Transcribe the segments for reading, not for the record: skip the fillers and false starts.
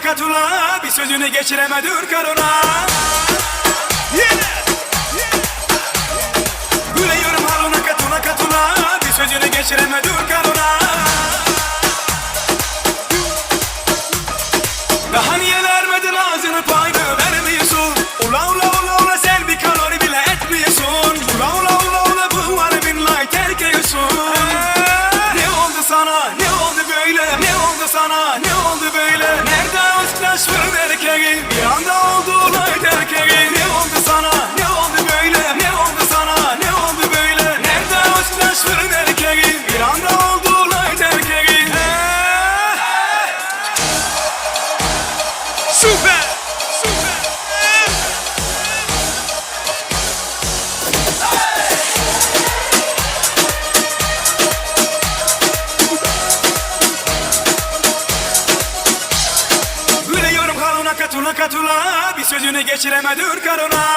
katula Bir sözünü geçireme dur karona Yeah! Gülüyorum halına katula katula Bir sözünü geçireme dur karona Daha niye vermedin ağzını payını vermiyorsun Ula ula ula ula sen bir kalori bile etmiyorsun Ula ula ula ula bu var billahi terk ediyorsun Ne oldu sana ne oldu böyle ne oldu sana ne oldu böyle Nerede aşkla fırın erkeği bir anda oldu olay erkeği Ne oldu sana ne oldu böyle ne oldu sana ne oldu böyle Nerede aşkla fırın erkeği bir anda oldu olay erkeği Süper! Süper! Gülüyorum halına katula katula Bir sözünü geçireme dur karona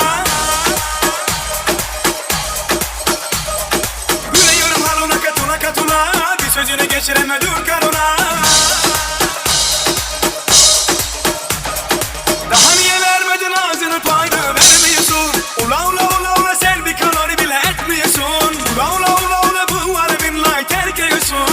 Gülüyorum halına katula katula Bir sözünü geçireme dur karona Daha niye vermedin ağzını payını vermiyorsun Ula ula ula ula sen bir kalori bile etmiyorsun Ula ula ula ula bu var billahi terk ediyorsun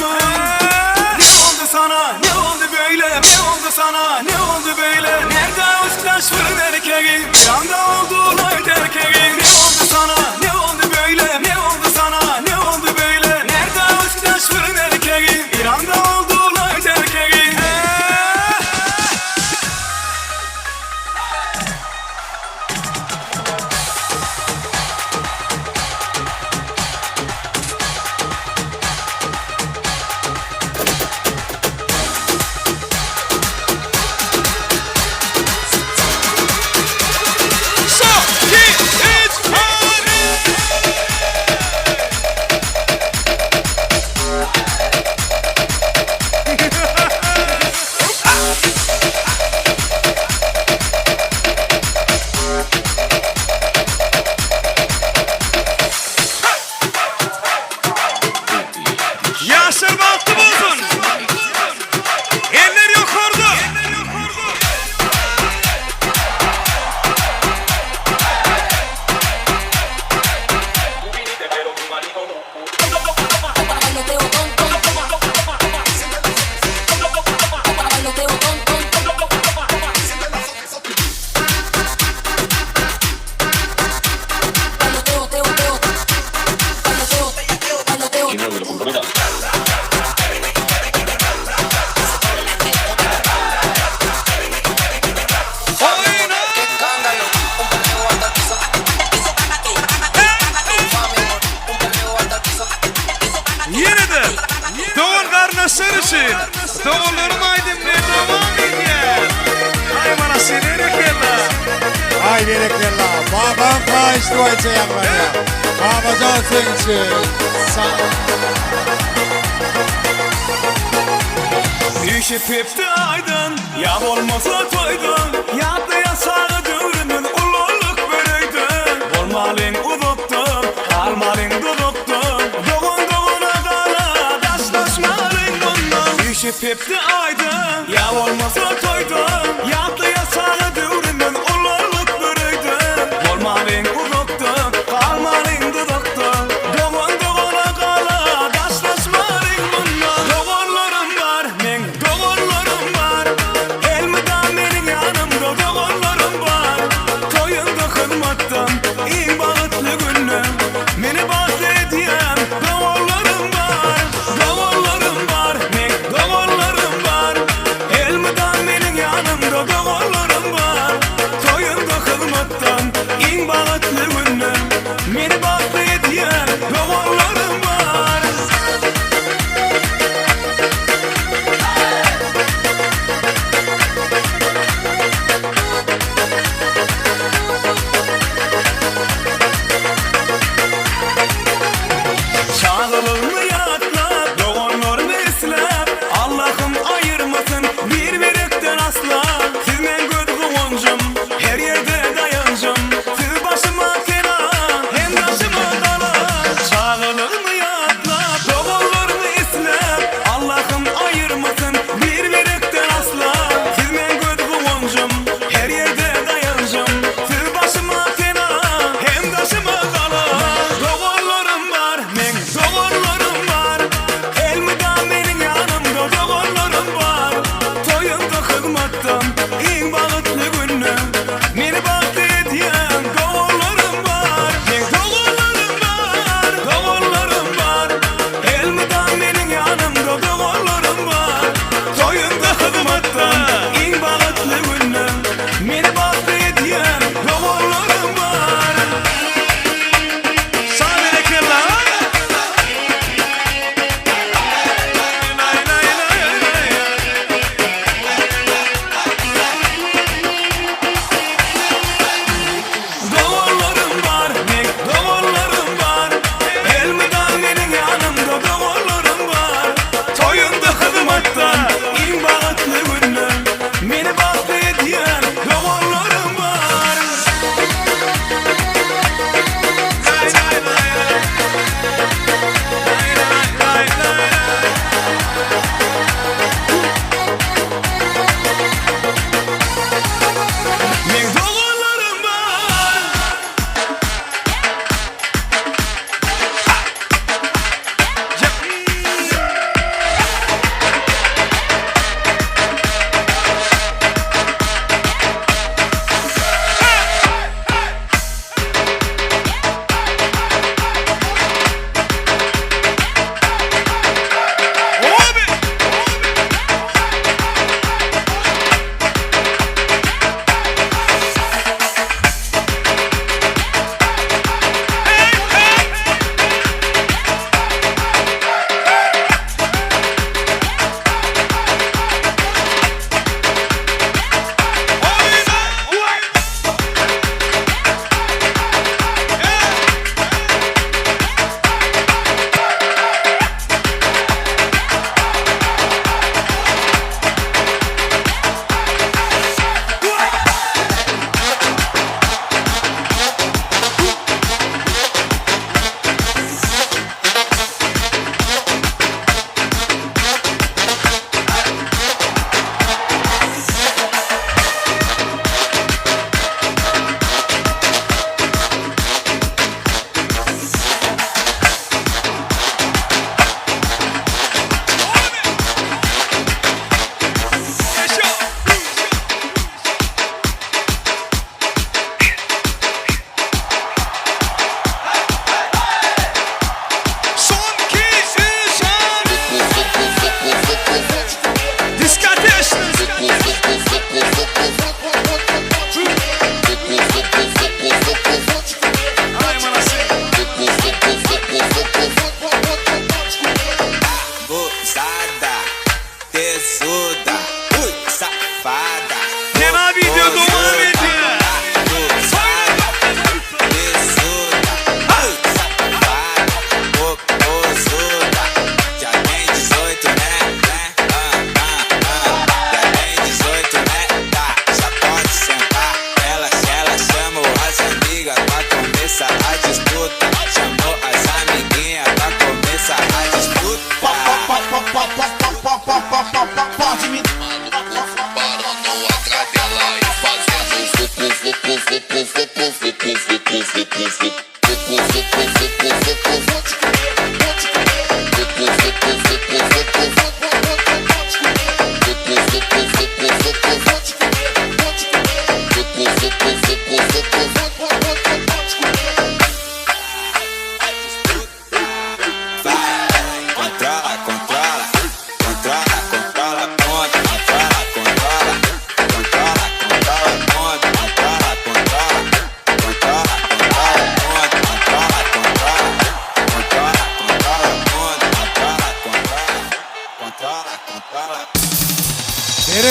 Ne oldu sana ne oldu böyle ne oldu sana ne oldu böyle Nerede aşkla fırın erkeği bir anda oldu olay erkeği Ne oldu sana ne oldu böyle ne oldu sana ne oldu böyle Nerede aşkla fırın erkeği bir anda oldu olay erkeği Son, iki, üç, hadi! Ýaşlar bagtly bolsun! Eller ýokarda! Oýna! Ýene-de dogan-garyndaşlar üçin doganlaryň aýdymyny dowam edýär. Aý mana sen berekella. Aý berekella. Babam haýyşt boýunça ýaňlanýar. Babajan seň üçin. Sag. Üşüpipdi aýdan, ýa bolmasa toýdan, Ýatlaýan saga döwrümiz ululyk bir öýde. Bolmalyň uzakda, galmalyň duzakda, Dogan dogana gala, daşlaşmalyň mundan. Üşüpipdi aýdan, ýa bolmasa toýdan, Ýatlaýan saga döwrümiz ululyk bir öýde. Bolmalyň uzakda, galmalyň duzakda, Dogan dogana gala, daşlaşmalyň mundan. Doganlarym bar, meň doganlarym bar, Elmydam meniň ýanymda doganlarym bar. Toýunda hyzmatdan iň bagtly.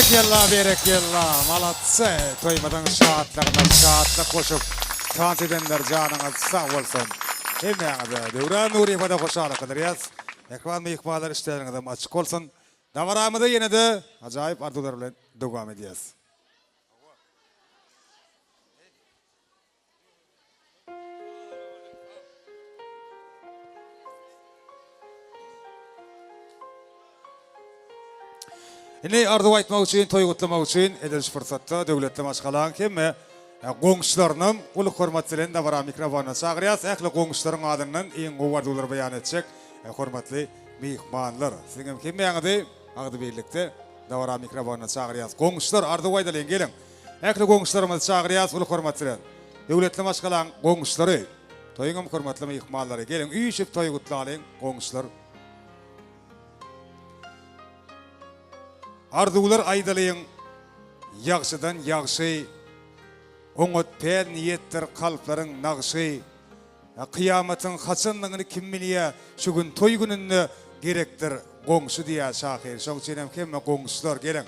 Berekella berekella malatse toýumyzyň şatlygyna şatlyk goşup tans edenler janyňyz sag bolsun hemmäňize Döwran Nuryýewa-da hoşallyk bildirýäs Mähriban myhmanlar işleriňizem açyk bolsun dabaramyzy ýene-de ajaýyp arzuwlar bilen dowam edýäs. Indi arzuw aýtmak üçin, toý gutlamak üçin edil şu pursatda döwletli maşgalaň hemme goňşularynam uly hormat bilen dabara mikrofonyna çagyrýas. Ähli goňşularyň adyndan iň gowy arzuwlary beýan etjek hormatly myhmanlar. Siziň hem hemmäňizi agzybirlikde dabara mikrofonyna çagyrýas. Goňşular arzuw aýdalyň geliň. Ähli goňşularymyzy çagyrýas uly hormat bilen. Döwletli maşgalaň goňşulary, toýuňam hormatly myhmanlary, geliň üýşüp toý gutlalyň goňşular. Arzuwlar aýdalyň ýagşydan ýagşy, oňat päl niýetdir kalplaryň nagşy. Kyýamatyň haçandygyny kim bilýä, şu gün toý gününde gerekdir goňşy diýýär şahyr. Şoň üçinem hemme goňşular geliň.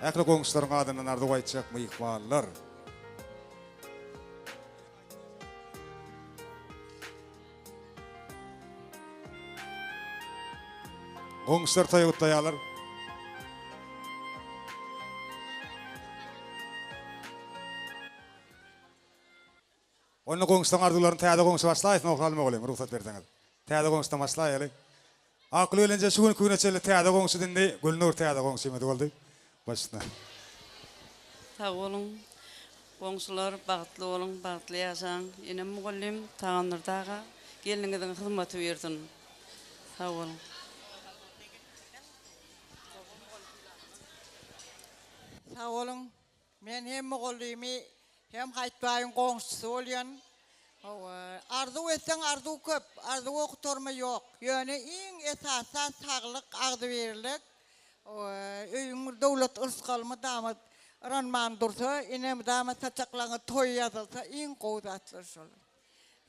Ähli goňşularyň adyndan arzuw aýtjak myhmanlar. Goňşular toý gutlaýarlar. Onda goňşularyň arzuwlaryny täze goňşy başlaýsyn Ogulhaly mugallym, rugsat berseňiz. Täze goňşudan başlaýaly. Akgül gelinje şu günki güne çenli täze goňşydy indi Gülnur täze goňşymyz boldy. Başyna. Sag boluň goňşular bagtly boluň bagtly ýaşaň enem mugallym Tagandurdy aga gelniňiziň hyzmaty buýursyn sag boluň. Sag boluň Men hem mugallymy, hem Haýtbaýyň goňşusy bolýan. Hawa, arzuw etseň arzuw köp, arzuwa gutarma ýok. Ýöne iň esasy zat saglyk, agzybirlik. Hawa, öýüň bir döwlet yrsgaly mydama yranman dursa, ine mydama saçaklaryňa toý ýazylsa iň gowy zatlar şol.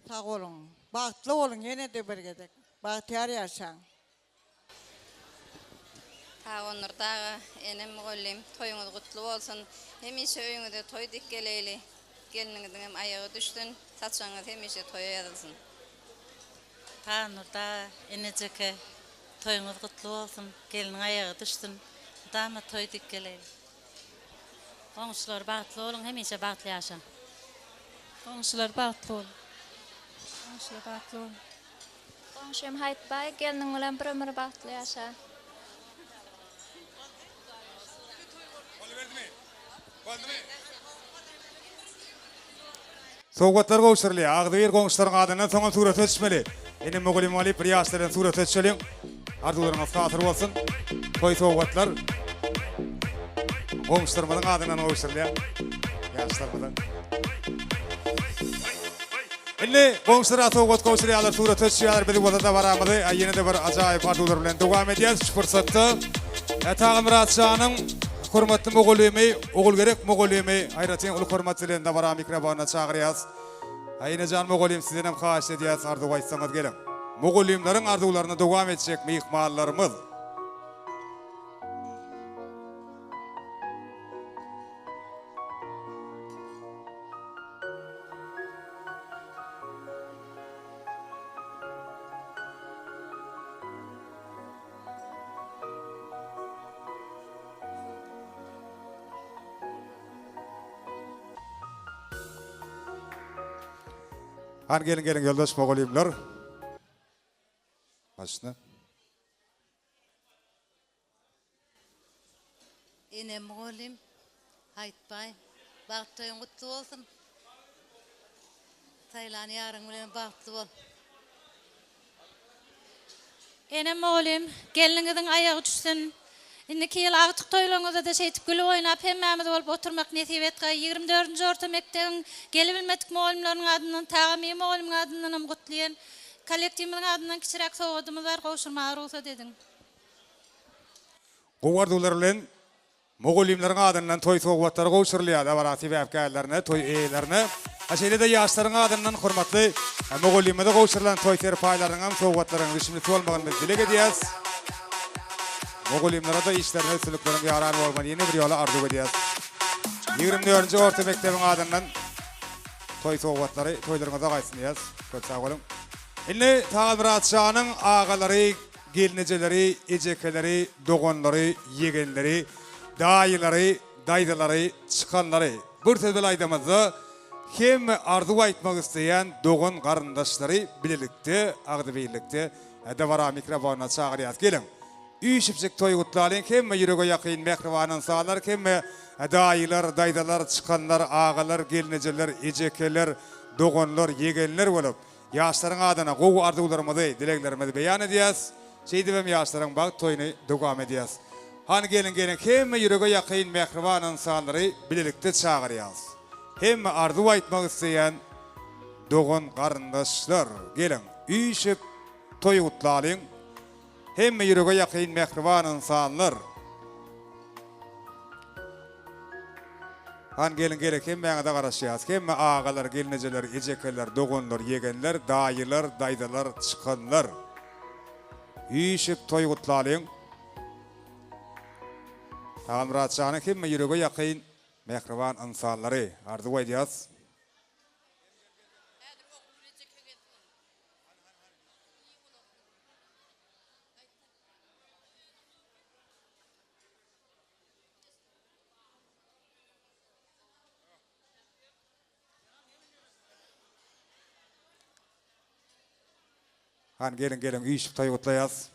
Sag boluň. Bagtly boluň ýene-de bir gezek. Bagtyýar ýaşaň. Taganurdy aga, enem mugallym, toýuňyz gutly bolsun! Hemişe öýüňize toý dik geleýli. Gelniňiziňem aýagy düşsün, saçagyňyz hemişe toýa ýazylsyn. Taganurdy aga, enejeke, toýuňyz gutly bolsun, gelniň aýagy düşsün, mydama toý dik geleýli. Goňşular bagtly boluň hemişe bagtly ýaşaň. Goňşular bagtly boluň. Goňşular bagtly boluň. Goňşym Haýytbaý gelniň bilen bir ömür bagtly ýaşa. Sowgatlar gowşurylýar. Agzybir goňşularyň adyndan soňam surata düşmeli. Ine mugallym alyp bir ýaşlar bilen surata düşeliň. Arzuwlaryňyz hasyl bolsun. Toý sowgatlar goňşularymyzyň adyndan gowşurylýar. Ýaşlarymyza. Indi goňşulara sowgat gowşurýarlar, surata düşýärler. Biz bolsa dabaramyzy ýene-de bir ajaýyp arzuwlar bilen dowam edýäris. Şu pursatda Tagamyrat janyň hormatly mugallymy Ogulgerek mugallymy aýratyn uly hormat bilen dabara mikrofonyna çagyrýarys. Enejan mugallym sizdenem haýyş edýäris arzuw aýtsaňyz geliň. Mugallymlaryň arzuwlaryny dowam etjek myhmanlarymyz. Hany geliň geliň ýoldaş mugallymlar. Başyna. Ene mugallym Haýytbaý bagt toýuň gutly bolsun. Saýlan ýaryň bilen bagtly bol. Ene mugallym, gelniňiziň aýagy düşsün. Indiki ýyl agtyk toýlaryňyzda-da şeýdip gülüp oýnap hemmämiz bolup oturmak nesip etgaý. 24-nji orta mekdebiň gelibilmedik mugallymlarynyň adyndan Tagamy mugallymyň adyndanam gutlaýan. Kollektiwimiziň adyndan kiçiräk sowgadymyz bar, gowşurmaga rugsat ediň. Gowy arzuwlar bilen mugallymlaryň adyndan toý sowgatlary gowşurylýar dabara sebäpkärlerine, toý eýelerine. Şeýle-de ýaşlaryň adyndan hormatly mugallymymyza gowşurylan toý serpaýlarynyňam, sowgatlaryň düşümlisi bolmagyny biz dileg edýäris. Mugallymlara-da işlerinde üstünlikleriň ýaran bolmagyny ýene bir ýola arzuw edýäs. 24-nji orta mekdebiň adyndan toý sowgatlary toýlaryňyza gaýtsyn diýýäs. Köp sag boluň. Indi Taganmyrat şanyň agalary, gelnejeleri, ejekeleri, doganlary, ýegenleri, daýylary, daýzalary, çykanlary bir söz bilen aýdamyzda hemme arzuw aýtmak isleýän dogan-garyndaşlary bilelikde, agzybirlikde dabara mikrofonyna çagyrýas. Geliň, üýşüpjik toý gutlalyň, hemme ýürege ýakyn mähriban ynsanlar, hemme daýylar, daýzalar, çykanlar, agalar, gelnejeler, ejekeler, doganlar, ýegenler bolup, ýaşlaryň adyna gowy arzuwlarymyzy, dileglerimizi beýan edýäs. Şeýdibem ýaşlaryň bagt toýuny dowam edýäs. Hany geliň, geliň, hemme ýürege ýakyn mähriban ynsanlary bilelikde çagyrýas. Hemme arzuw aýtmak isleýän dogan-garyndaşlar, geliň, üýşüp toý gutlalyň. Hemme ýürege ýakyn mähriban ynsanlar. Han geliň geliň hemmäňize garaşýas. Hemme agalar, gelnejeler, ejekeler, doganlar, ýegenler, daýylar, daýzalar, çykanlar. Üýşüp toý gutlalyň. Taganmyrat janyň hemme ýürege ýakyn mähriban ynsanlary arzuw aýdýas. Hany geliň geliň üýşüp toý gutlaýas.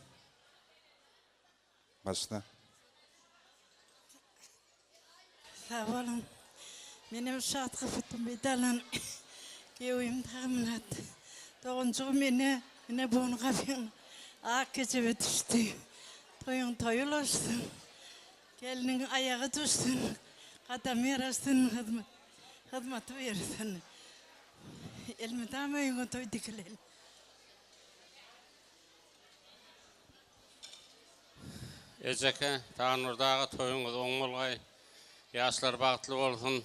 Başla. Sag boluň. Menem şat gypytym bedalan gewim tagmynat. Doganjygym ene, ene bun gapyň ak kejebe düşdi. Toýuň toý ulaşsyn. Gelniň aýagy düşsün. Gadamy ýaraşsyn, hyzmat hyzmaty bersin. Elmydama öýüňe toý dikileli. Ejeke, Taňnurdy aga toýuňyz oň bolgaý. Ýaşlar bagtly bolsun.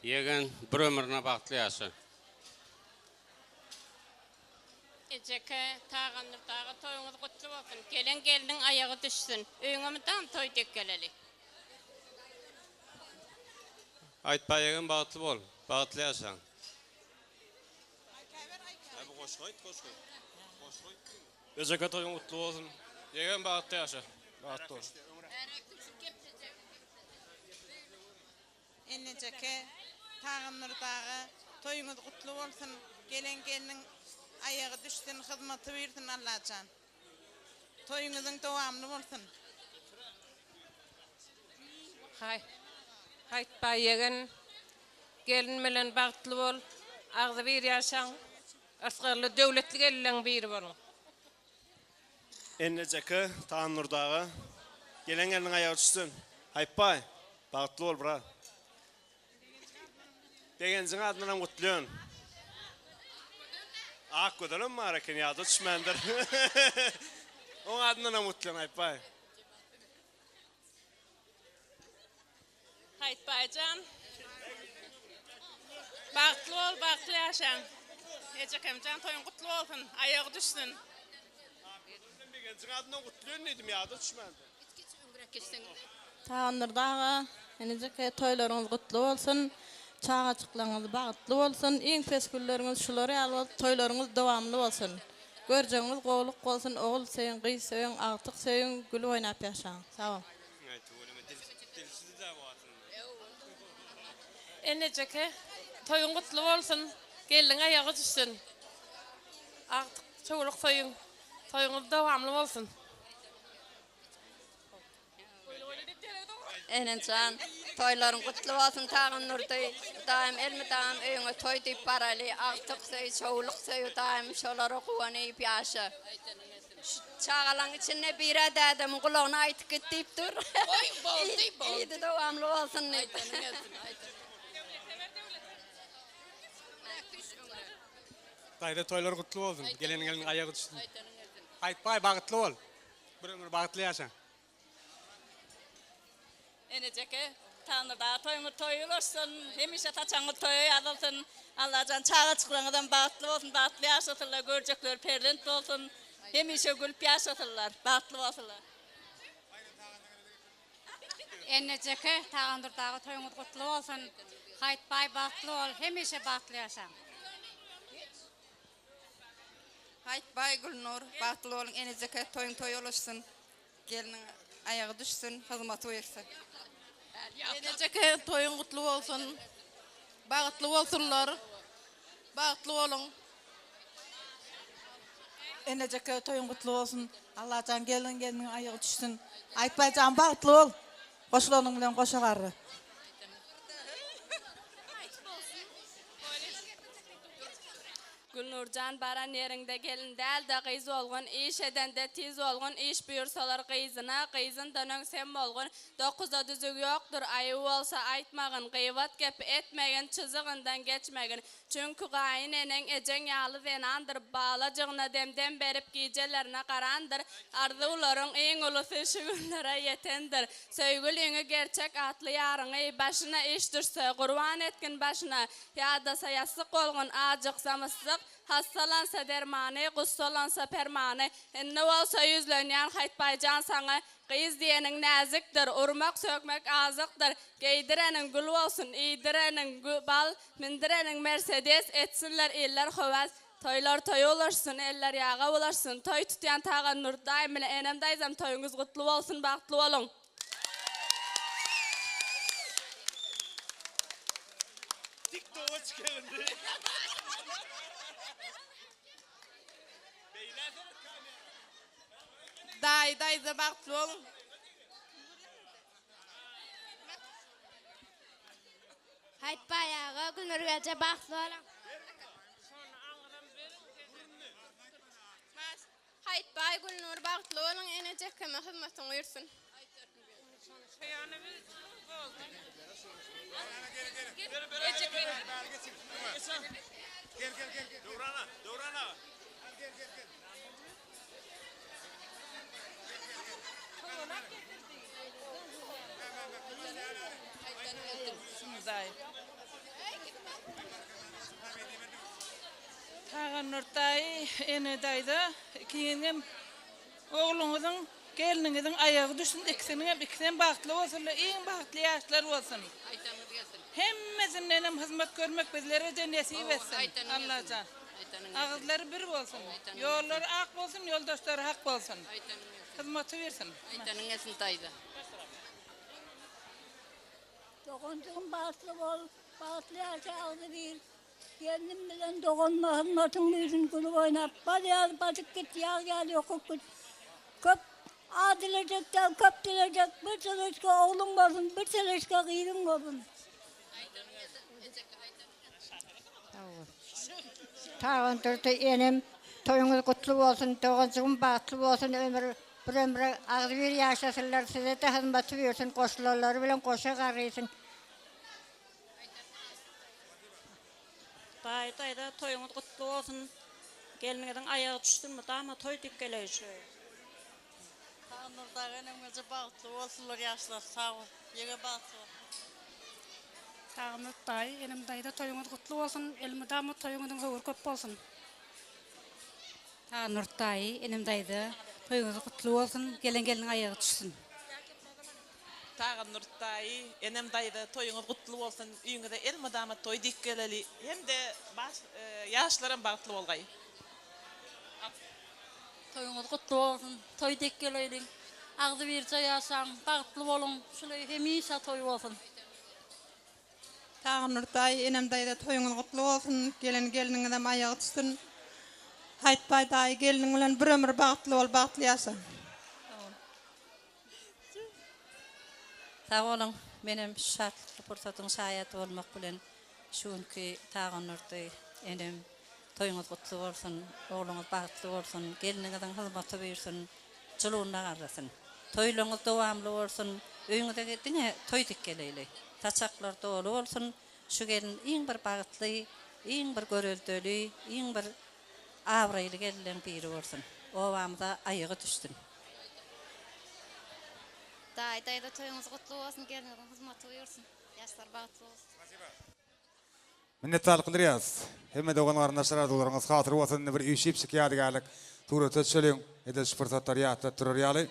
Ýegen bir ömrüne bagtly ýaşa. Ejeke, Tagannurdy aga toýuňyz gutly bolsun. Gelen gelniň aýagy düşsün. Öýüňe mydam toý dek geleli. Aýtbaý ýegen bagtly bol. Bagtly ýaşa. Ejeke toýuň gutly bolsun. Ýegen bagtly ýaşa. Bagtly bol. Ennejeke, Taganmyrat aga, toýuňyz gutly bolsun, gelen gelniň aýagy düşsün, hyzmaty buýrsyn Allajan. Toýuňyzyň dowamly bolsun. Haý Haýtbaý ýegen gelin bilen bagtly bol agzybir ýaşaň yrsgally döwletli gelinleň biri boluň. Ennejeke, Tannurdy aga, gelen gelniň aýagy düşsün. Haýpbaý, bagtly bol brat. Begenjiň adyndanam gutlaýan. Akgözelem bar eken ýada düşmändir. Oň adyndanam gutlaýan Haýpbaý. Haýtbaýjan bagtly bol bagtly ýaşaň Ejekemjan toýuň gutly bolsun aýagy düşsün. Akgözel bilen Begenjiň adyndan gutlaýan diýdim ýada düşmändir. Tagandurdy aga, inijik toýlaryňyz gutly bolsun, çagajyklaryňyz bagtly bolsun, iň pes günleriňiz şular ýaly bolup toýlaryňyz dowamly bolsun. Görjegiňiz gowluk bolsun, ogul söýüň, gyz söýüň, agtyk söýüň, gülüp oýnap ýaşaň. Sag boluň. Enejeke, toýuň gutly bolsun, gelniň aýagy düşsün. Agtyk çowluk söýüň, toýuňyz dowamly bolsun. Enejan, toýlaryň gutly bolsun Tagandurdy. Hudaýym elmydam öýüňe toý diýip baraly. Agtyk söý, çowluk söý Hudaýym şolara guwanyp ýaşa. Şu çagalaň içinde birä dädemiň gulagyna aýtyp git diýip dur. Goý, boldy, boldy. Yzy dowamly bolsun diýip. Aýdanyň gelsin, aýdanyň. Daýza toýlar gutly bolsun. Gelen gelniň aýagy düşsün. Aýtbaý bagtly bol. Bir ömür bagtly ýaşa. Enejeke, Taňrydaga toýuňyz toýa ulaşsyn, hemişe saçagyňyz toýa ýazylsyn. Allajan çagajyklaryňyzam bagtly bolsun, bagtly ýaşasynlar, görjekleri perzent bolsun. Hemişe gülüp ýaşasynlar, bagtly bolsunlar. Enejeke, Tagandurdy aga toýuňyz gutly bolsun. Haýytbaý bagtly bol, hemişe bagtly ýaşaň. Haýytbaý Gülnur bagtly boluň Enejeke toýuň toýa ulaşsyn. Gelniň aýagy düşsün, hyzmaty buýursa. Enejeke toýuň gutly bolsun. Bagtly bolsunlar. Bagtly boluň. Enejeke toýuň gutly bolsun. Allajan gelin gelniň aýagy düşsün. Aýtbaýjan bagtly bol. Goşulanyň bilen goşa garry. Gülnurjan baran ýeriňde gelin däl-de gyz bolgun, iş edende tiz bolgun, iş buýursalar gyzyna, gyzyndan öň sen bolgun, dokuza düzüg ýokdur, aýyby bolsa aýtmagyn, gybat gepi etmegin, çyzygyndan geçmegin, çünki gaýyn eneň ejeň ýaly zenandyr, balajygyna dem-dem berip gijelerine garandyr, arzuwlaryň iň ulusy şu günlere ýetendir, söýgüliňi gerçek atly ýaryňy, başyna iş düşse, gurban etgin başyna, Ýadasa ýassyk bolgun, ajyksa myssyk, Hassalansa dermany, gussalansa permany. Indi bolsa ýüzlenýän Haýtbaýjan saňa, Gyz diýeniň näzikdir, urmak-sökmek azykdyr. Geýdireniň gül bolsun, iýdireniň bal, Mindireniň mersedes, etsinler iller höwes. Toýlar toýa ulaşsyn, eller ýaga bulaşsyn. Toý tutýan Tagan Nurdaýym bilen Enem daýzam toýuňyz gutly bolsun, bagtly boluň! TikToka çykaryndy. Daýy daýza bagtly boluň. Haýtbaý aga Gülnur gelje bagtly boluň. Haýytbaý Gülnur bagtly boluň ene jekeme hyzmatyň buýursyn. Tagannurt daýy, ene daýza ikiňiziňem ogluňyzyň, gelniňiziň aýagy düşsün ikisiniňem ikisem bagtly bolsunlar iň bagtly ýaşlar bolsun. Aýdanyňyz gelsin. Hemmesindenem hyzmat görmek bizlerede nesip etsin Allajan. Agyzlary bir bolsun. Ýollary ak bolsun, ýoldaşlary hak bolsun. Hyzmaty bersin. Aýdanyň gelsin daýza. Doganjygym bagtly bol, bagtly ýaşa agzybir. Gelnim bilen doganyma hyzmatyň güýjün gülüp oýnap, bal ýaly batyp git, ýag ýaly ýokup git. Köp az dilejek däl, köp dilejek, bir çeleşke ogluň bolsun, bir çeleşke gyzyň bolsun. Tagandurdy enem toýuňyz gutly bolsun doganjygym bagtly bolsun ömür bir ömre agzybir ýaşasynlar sizede hyzmaty buýursyn goşulanlary bilen goşa garrysyn. Daýy daýza toýuňyz gutly bolsun gelniňiziň aýagy düşsün mydama toý diýip geleý şu öýe. Taňnur dagy enem gelje bagtly bolsunlar ýaşlar sag bol ýegen bagtly bol. Taňnur daýy enem daýza toýuňyz gutly bolsun elmydama toýuňyzyň höwri köp bolsun. Taňnur daýy enem daýza toýuňyz gutly bolsun gelen gelniň aýagy düşsün. Tagannurt daýy, enem daýza toýuňyz gutly bolsun, öýüňize elmydama toý diýip geleli hem-de ýaşlaram bagtly bolgaý. Toýuňyz gutly bolsun, toý dek geleýliň, agzybirje ýaşaň, bagtly boluň, şul öý hemişe toý bolsun. Tagannurt daýy, enem daýza toýuňyz gutly bolsun, gelen gelniňizem aýagy düşsün. Haýytbaý daýy gelniň bilen bir ömür bagtly bol, bagtly ýaşa. Sag boluň, menem şu şatlykly pursatyň şaýady bolmak bilen şu günki Tagandurdy enem toýuňyz gutly bolsun, ogluňyz bagtly bolsun, gelniňiziň hyzmaty buýursyn, julugyna garrasyn. Toýlaryňyz dowamly bolsun, öýüňize diňe toý dik geleýli. Saçaklar doly bolsun, şu gelin iň bir bagtly, iň bir göreldeli, iň bir abraýly gelinleň biri bolsun. Obamyza aýagy düşsün. Daýy daýza toýuňyz gutly bolsun gelniňiziň hyzmaty buýursyn ýaşlar bagtly bolsun. Minnetdarlyk bildirýäris. Hemme dogan garyndaşlar arzuwlaryňyz hasyl bolsun indi bir üýşipjik ýadygärlik surata düşeliň edil şu pursatlary ýatladyp durar ýaly.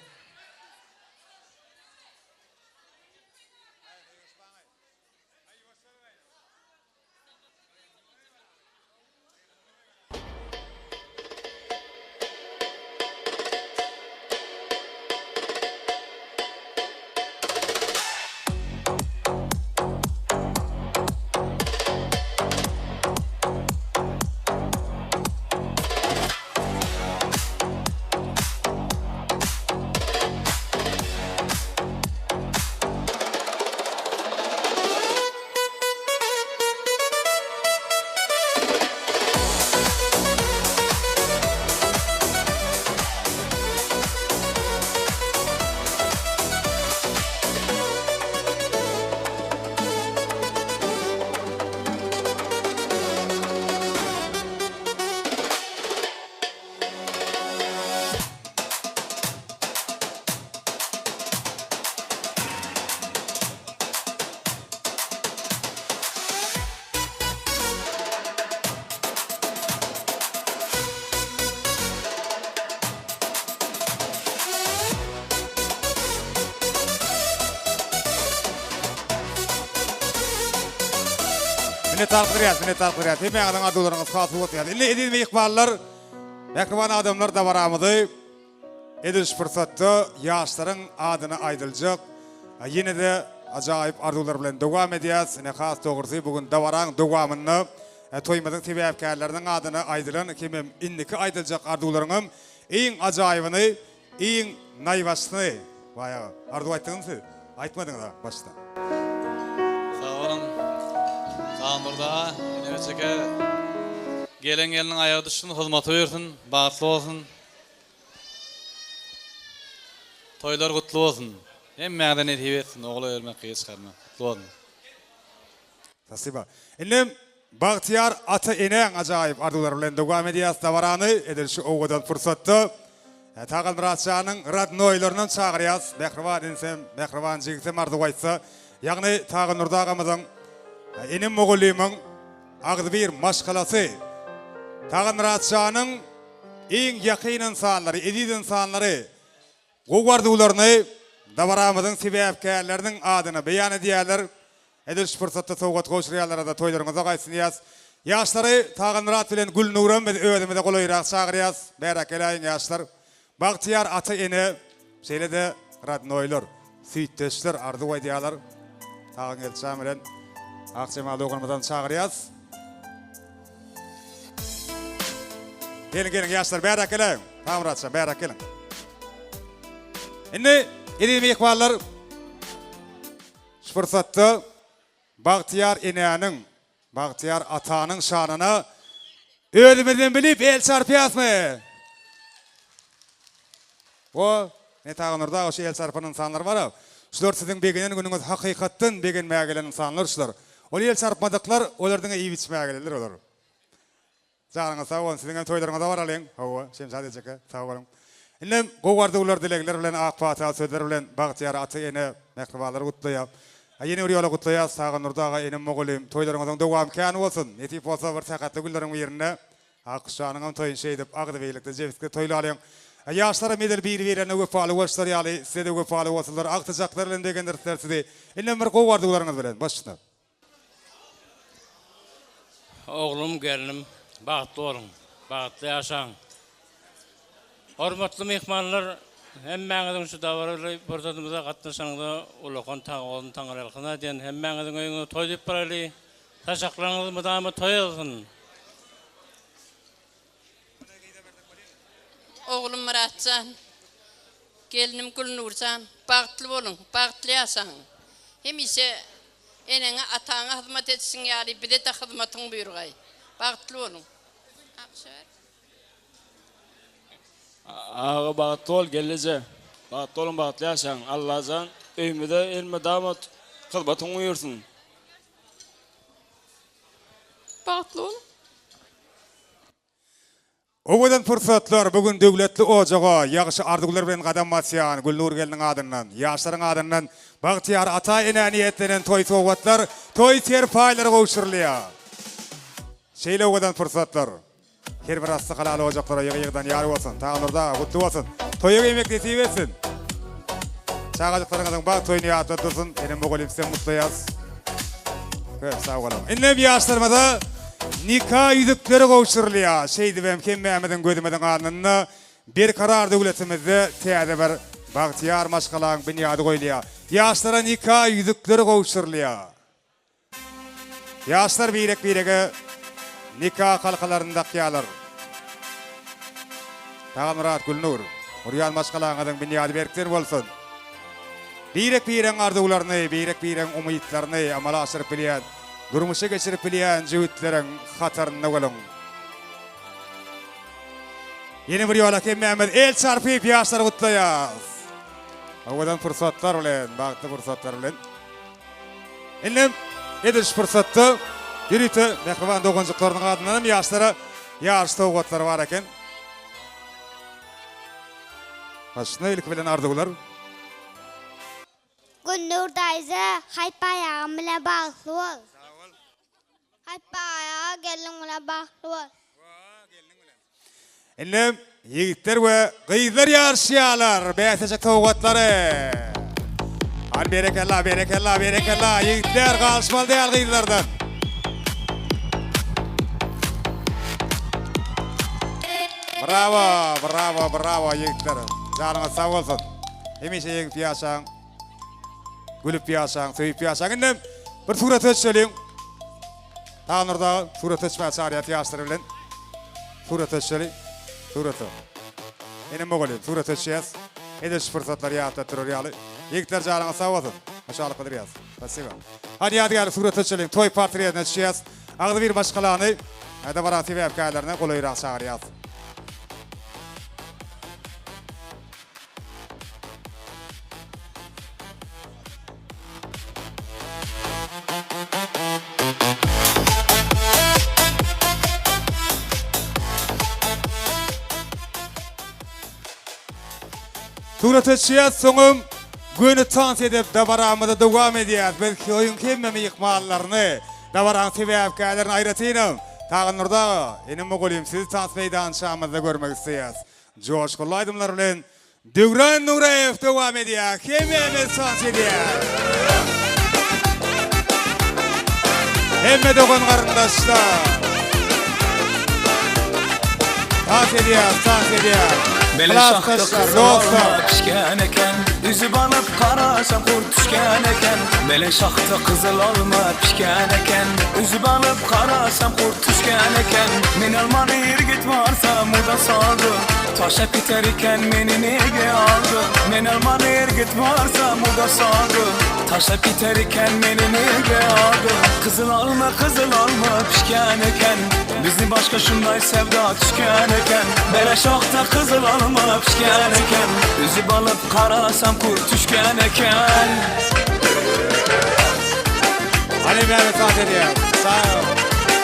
Minnetdarlyk bildirýäs, minnetdarlyk bildirýäs. Hemmäňiziň arzuwlaryňyz hasyl bolsun diýýäs. Indi eziz myhmanlar, mähriban adamlar dabaramyzy edil şu pursatda ýaşlaryň adyna aýdyljak ýene-de ajaýyp arzuwlar bilen dowam edýäs. Ine has dogrusy bu gün dabaraň dowamynda toýumyzyň sebäpkärleriniň adyna aýdylan hemem indiki aýdyljak arzuwlaryňam iň ajaýybyny Iň naýbaşysyny Baý aga, arzuw aýtdyňyzmy siz? Aýtmadyňyz-a başda. Sag boluň. Taňdurdy aga, Enebeçeke gelen gelniň aýagy düşsün, hyzmaty buýursyn, bagtly bolsun. Toýlar gutly bolsun. Hemmäňize nesip etsin, ogul öýermek, gyz çykarmak. Gutly bolsun. Spasiba. Indem Bagtyýar ata-enäň ajaýyp arzuwlary bilen dowam edýäs dabarany. Edil şu owadan pursatda Taganmyrat janyň radnoýlaryndan çagyrýas. Mähriban inisem, mähriban jigisem arzuw aýtsa, ýagny Tagandurdy agamyzyň, enem mugallymyň agzybir maşgalasy. Taganmyrat janyň iň ýakyn ynsanlary, eziz ynsanlary gowy arzuwlaryny dabaramyzyň sebäpkärleriniň adyna beýan edýärler. Edil şu pursatda sowgat gowşurýanlara-da toýlaryňyza gaýtsyn diýýäs. Ýaşlary Taganmyrat bilen Gülnuram biz özümize golaýrak çagyrýas. Bäräk geläýiň ýaşlar. Bagtyýar ata-ene, şeýle-de radnoýlar, süýtdeşler arzuw aýdýarlar. Tagangeldi jan bilen Akjemal doganymyzam çagyrýas. Geliň, geliň ýaşlar bäräk geläýiň. Taganmyrat jan bäräk geliň. Indi eziz myhmanlar Şu pursatda bagtyýar enäniň, bagtyýar atanyň şanyna özümizden bilip el çarpýasmy? O, ne Taganurdy aga şu el çarpan ynsanlar bar-a. Şular siziň begenen günüňiz hakykatdan begenmäge gelen ynsanlar şular. Ol el çarpmadyklar, olar diňe iýip-içmäge gelenler olar. Janyňyz sag bolsun siziňem toýlaryňyza baralyň. Hawa, Şemşat ejeke, sag boluň. Indem gowy arzuwlar, dilegler bilen, ak pata sözler bilen bagtyýar ata-ene, mähribanlar gutlaýar. Ýene bir ýola gutlaýas Tagandurdy aga, enem mugallym, toýlaryňyzyň dowamy kän bolsun. Nesip bolsa bir sähetli günleriň birinde Akguş janyňam toýuny şeýdip agzybirlikde, jebislikde toýlalyň. Ýaşlaram edil biri-birlerine wepaly bolşlary ýaly, size-de wepaly bolsunlar, agtyjaklar bilen begendirsinler sizi. Indem bir gowy arzuwlaryňyz bilen. Başyna. Oglum, gelnim, bagtly boluň, bagtly ýaşaň. Hormatly myhmanlar, hemmäňiziň şu dabaraly pursadymyza gatnaşanyňyza ulakan sag bolsun, taňryýalkasyn aýdýan. Hemmäňiziň öýüňize toý diýip baraly, saçaklaryňyz mydama toý bolsun. Oglum Myratjan, gelnim Gülnurjan, bagtly boluň, bagtly ýaşaň. Hemişe eneňe, ataňa hyzmat edişiň ýaly bize-de hyzmatyň buýurgaý. Bagtly boluň. Aga bagtly bol gelneje. Bagtly boluň bagtly ýaşaň. Allajan öýümize elmydama hyzmatyň buýursyn. Bagtly boluň. Owadan pursatlar bu gün döwletli ojaga ýagşy arzuwlar bilen gadam basýan Gülnur gelniň adyndan, ýaşlaryň adyndan bagtyýar ata-enä niýetlenen toý sowgatlar, toý serpaýlary gowşurylýar. Şeýle owadan pursatlar her bir asly halal ojaklara ýygy-ýygydan ýar bolsun. Taganurdy aga, gutly bolsun! Toýa geýmek nesip etsin! Çagajyklaryňyzyň bagt toýuny ýatladyp dursun. Enem mugallym sizem gutlaýas. Köp sag boluň. Indem ýaşlarymyza nika ýüzükleri gowşurylýar. Şeýdibem hemmämiziň gözümiziň alnynda Berkarar döwletimizde täze bir bagtyýar maşgalaň binýady goýulýar. Ýaşlara nika ýüzükleri gowşurylýar. Ýaşlar birek-birege nika halkalaryny dakýarlar. Tagamyrat, Gülnur, gurýan maşgalaňyzyň binýady berkden bolsun! Birek-biregiň arzuwlaryny, birek-biregiň umytlaryny amala aşyryp bilýän, durmuşa geçirip bilýän jübütleriň hatarynda boluň! Ýene bir ýola hemmämiz el çarpyp ýaşlary gutlaýas! Owadan pursatlar bilen, bagtly pursatlar bilen. Indem edil şu pursatda ýörite mähriban doganjyklarynyň adyndan hem ýaşlara ýaryş sowgatlary bar eken. Başyna ilki bilen arzuwlar. Gülnur daýza Haýpbaý agam bilen bagtly bol. Haýpbaý aga gelniň bilen bagtly bol. Indi ýigitler we gyzlar ýaryşýarlar bäsleşik sowgatlary. Hany berekella, berekella, berekella, ýigitler galyşmaly däl gyzlardan. Brawo, brawo, brawo ýigitler. Janyňyz sag bolsun. Hemişe ýeňip ýaşaň. Gülüp ýaşaň, söýüp ýaşaň. Indem bir surata düşeliň. Tagnur dagy surata düşmäge çagyrýas ýaşlar bilen. Surata düşeli. Surata. Enem mugallym surata düşýäs. Edil şu pursatlary ýatda durar ýaly. Ýigitler janyňyz sag bolsun. Hoşallyk bildirýäs. Spasiba. Hany ýadygärlik surata düşeliň. Toý portretine düşýäs. Agzybir maşgalany dabaraň sebäpkärlerine golaýrak çagyrýas. Surata düşýäs, soňam göni tans edip dabaramyzy dowam edýäs. Biz toýuň hemme myhmanlaryny, dabaraň sebäpkärlerini aýratynam Tagandurdy aga, inim mugallym sizi tans meýdançamyzda görmek isleýäs. Joşgunly aýdymlar bilen Döwran Nuraýew dowam edýär. Hemmämiz tans edýäs. Hemme dogan garyndaşlar. Tans edýäs, tans edýäs. Mele şahda Klasdaşlar, gyzyl alma dostlar. pişken eken Üzüp alyp garasam gurt düşken eken Mele şahda gyzyl alma pişken eken Üzüp alyp garasam gurt düşken eken Men almany irgit barsam uda saldy Taşlap giter eken meni nege aldy Men almany irgit barsam uda saldy Taşlap giter eken meni nege aldy Gyzyl alma gyzyl alma pişken eken Bizni başga şunday sevda tüşken eken Bele şahta gyzyl alma pişken eken Üzüp alyp karasam kurt tüşken eken Hany Mehmet tans edýär. Sag ol.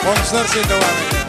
Goňşular üçin dowam edýär.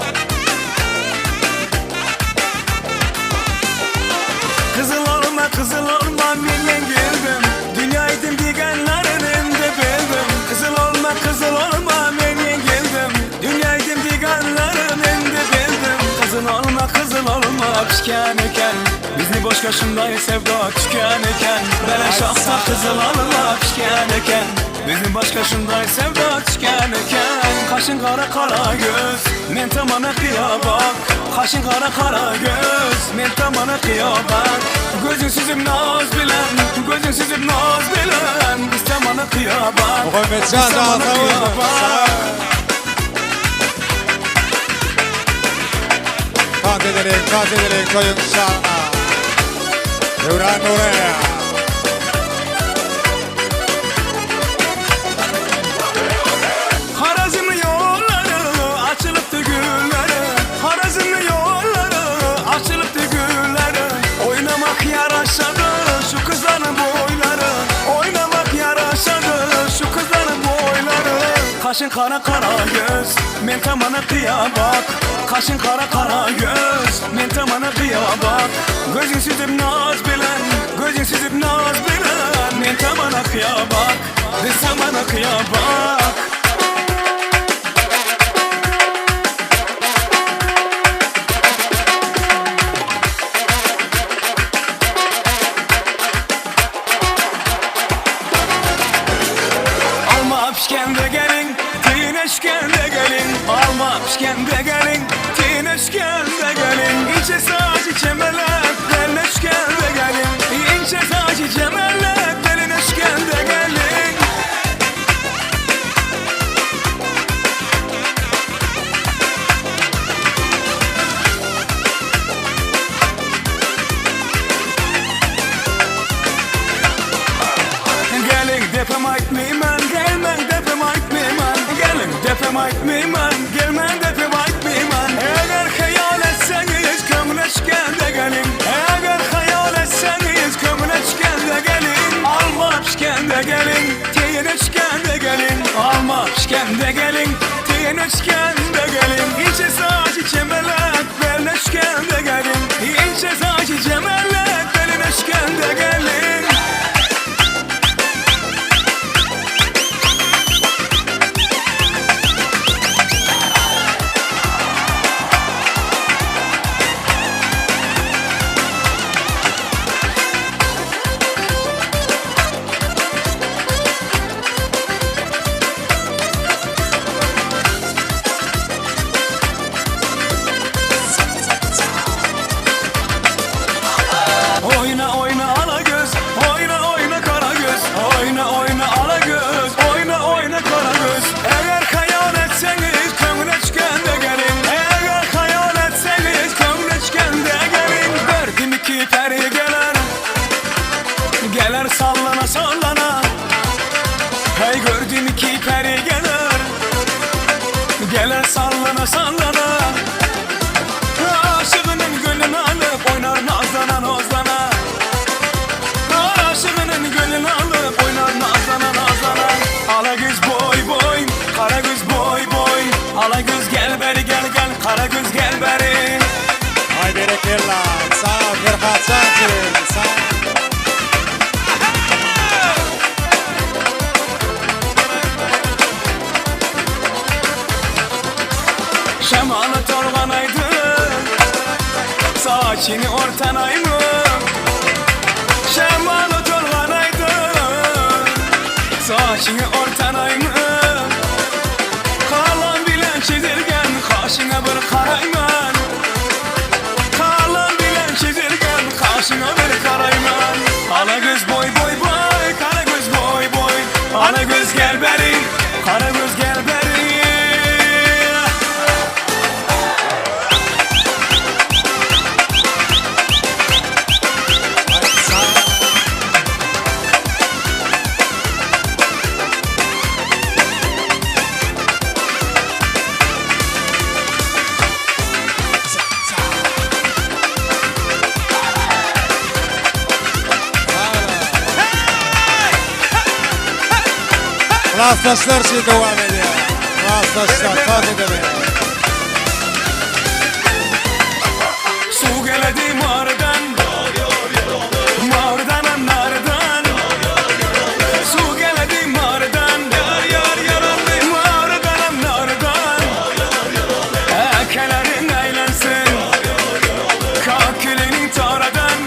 Gyzyl alma gyzyl alma men ýeňildim Dünýäýdim diýgenlerin indi bildim Gyzyl alma gyzyl alma men ýeňildim Dünýäýdim diýgenlerin indi bildim Gyzyl alma gyzyl alma pişken eken Bizni başga şunday sevda tüken eken Bele şahta gyzyl alma pişken eken Bizni başga şunday sevda tüken eken Kaşın kara kara göz Men tamana kıya bak Kaşın kara kara göz Men tamana kıya bak Gözün süzüp naz bilen Gözün süzüp naz bilen Biz tamana kıya bak Muhammetjan Biz tamana sag kıya bol. bak Tans edeliň, tans edeliň toýuň şanyna. Döwran Nuraýew. Harazmly ýollary açylypdy gülleri Harazmly ýollary açylypdy gülleri Oýnamak ýaraşady şu gyzlaryň boýlary Oýnamak ýaraşady şu gyzlaryň boýlary Kaşyň kara kara göz men tamana gyýa bak Kaşyň kara kara göz men tamana gyýa bak Gözüň süzüp naz bilen gözüň süzüp naz bilen Men tamana gyýa bak biz tamana gyýa bak. Alma pişkende gelin, tineşkende gelin Alma pişkende gelin, tineşkende gelin İnce saçı çemelek, delineşkende gelin İnce saçı çemelek, delineşkende gelin Gelin depem aýtmaýman, gelmen depem aýtmaýman Gelin depem aýtmaýman, gelmen depem aýtmaýman Eger hyýal etseňiz köňleşgende gelin Eger hyýal etseňiz köňleşgende gelin Alma pişkende gelin, teýeneşgende gelin Alma pişkende gelin, teýeneşgende gelin Inçe saçy çemelek, belleşgende gelin Inçe saçy çemelek, belineşgende gelin Kara göz gel beri. Ay berekella. Sağ ol Ferhat Cançı. Sağ ol. Şemalı torganaydı Saçını ortanaydı Şemalı torganaydı Saçını ortanaydı Kalan bilen çizilgen Kaşına bir karayman Kalan bilen çizilgen Kaşına bir karayman Ala göz boy boy boy Kara göz boy boy Ala göz gel beri Kara göz gel beri Klasdaşlar şey devam ediyor. Klasdaşlar tat edelim. Su geledi mardan Mardan nardan Su geledi mardan Mardan nardan Ekelerin eğlensin Kakülünü taradan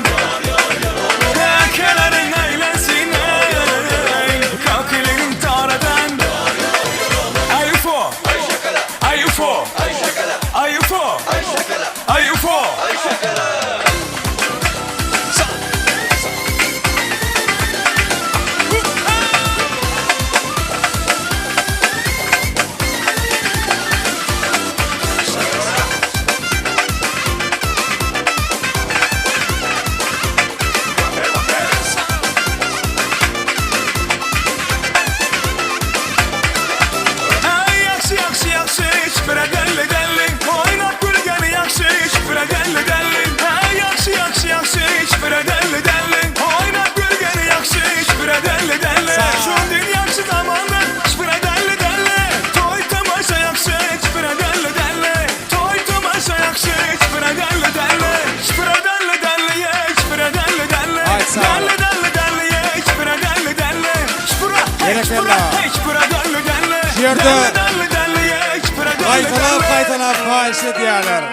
Ekelerin eğlensin ey. Kakülünü taradan Ay ufo Ay ufo Ay ufo Ay ufo Ay yakşı yakşı yakşı Şifre delli delli Oynat gülgeni yakşı Şifre delli delli Ay yakşı yakşı yakşı Şifre delli delli Oynat gülgeni yakşı Şifre delli delli Şundin yakşı zamandır Şifre delli delli Toy temaşa yakşı Şifre delli delli Toy temaşa yakşı Şifre delli delli Şifre delli delli ye Şifre delli delli Ay, sağ ol. Delli delli delli ye Şifre delli delli Şifre hey şifre Berekella. hey şifre delli delli Şu ýerde Delli delli delli ye Şifre delli Gaýtalap delli gaýtalap haýyş edýärler.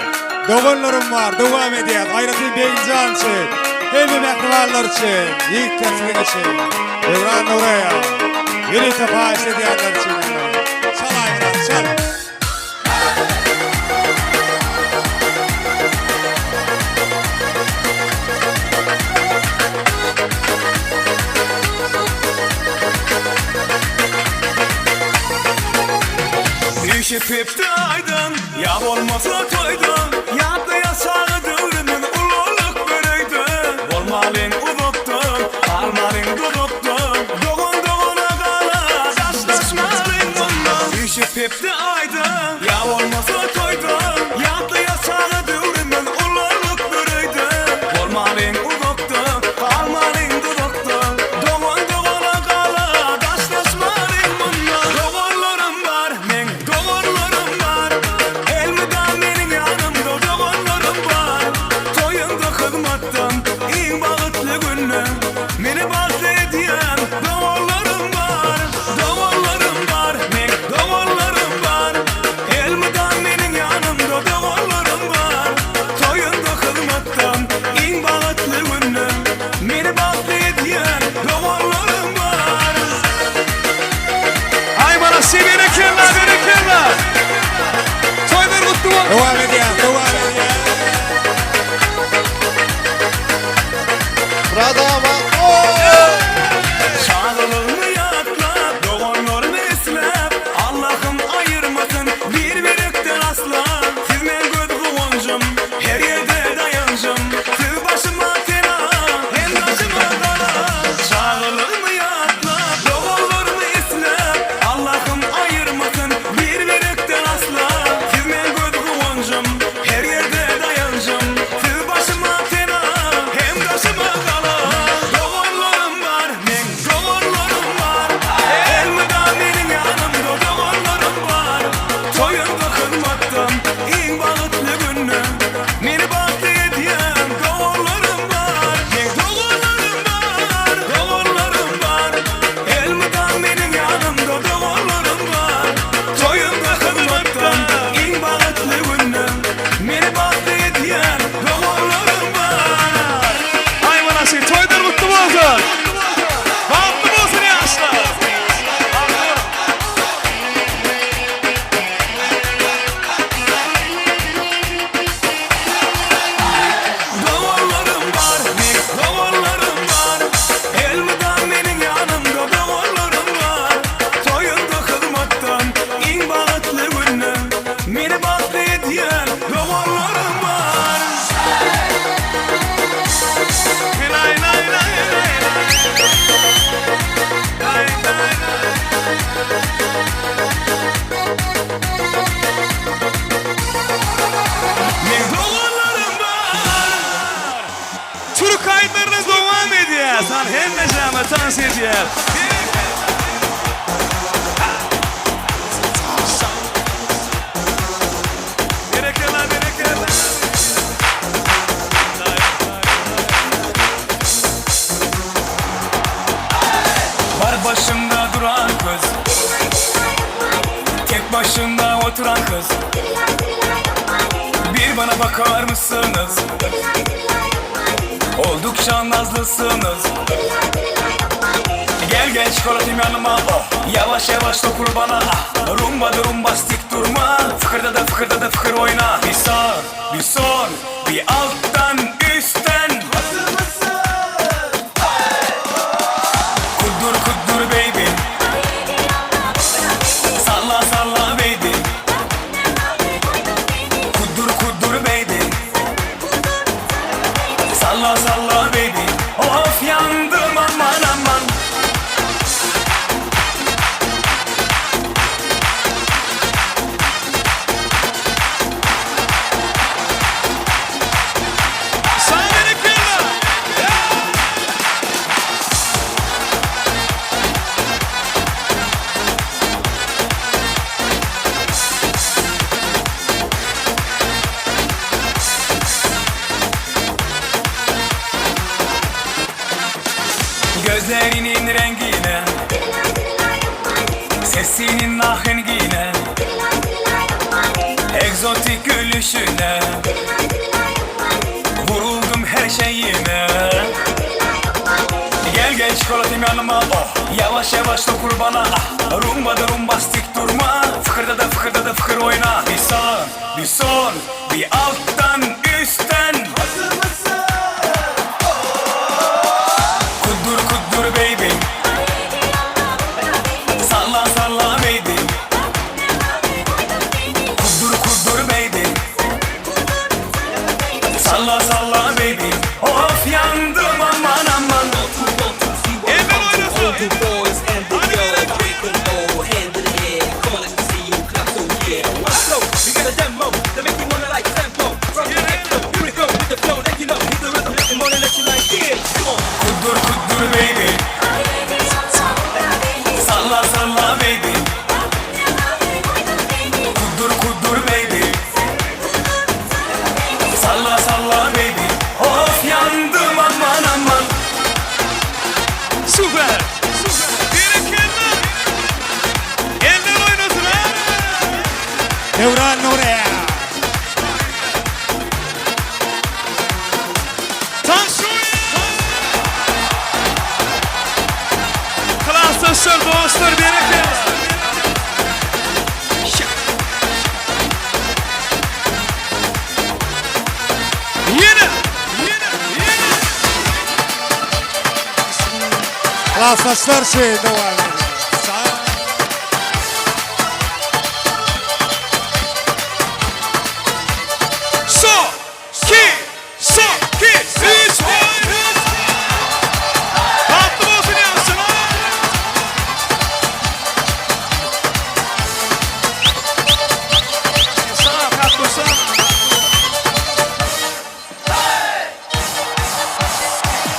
Doganlarym bar, dowam edýär. Aýratyn Begenjan üçin, hemme mähribanlar üçin, ýigitler siziň üçin. Döwran Nuraýa. Ýörite haýyş edýänler üçin. Çal aýrat, çal. Üşüpüptü aydın Ya olmasa toydun Yatlı yasağı dövrümün Ululuk börüydü Olmalın uzuttun Almalın duduttun Doğun doğuna kala Taşlaşmalın bundan Üşüpüptü aydın Ya olmasa toydun Yatlı yasağı dövrümün Ululuk börüydü Olmalın uzuttun Almalın duduttun Doğun doğuna kala Taşlaşmalın bundan Doğurlarım var Men doğurlarım var Elveda menin yanımda. Gelnejeme tans edýär. Berekella, berekella. Bar başımda duran kız Tek başına oturan kız Bir bana bakar mısınız? Oldukça nazlısınız Gel gel çikolatim yanıma oh. Yavaş yavaş dokur bana ah. Rumba rumbastik durma Fıkırda da fıkırda da fıkır oyna Bir sağ bir sol bir alttan üstten Hazır mısın? Kudur kudur baby Salla salla baby Kudur kudur baby Salla salla baby Of yandım aman aman Sana berekella. Gözlerinin rengine Sesinin ahengine Egzotik gülüşüne Vuruldum her şeyine Gel gel çikolatim yanıma oh. Yavaş yavaş dokur bana ah. Rumba da rumbastik durma Fıkırda da fıkırda da fıkır oyna Bir sağ bir sol bir alttan üstten Hazır mısın? Kudur kudur baby Salla salla baby Kudur kudur baby Salla salla baby Of yandım aman aman Eller oynasın. Hadi Kudur kudur baby Salla salla baby Kudur kudur baby Salla salla baby Of yandım aman aman Süper. Berekella. Eller oynasın ha. Döwran Nury. Tans Klasdaşlar, dostlar, berekella. Ýene, ýene, ýene. Klasdaşlar şey dowam edýär. Sag. So, ki, so, ki, üç, bir. Tatlı bolsun ýaşlar. Sağ, tatlı sağ.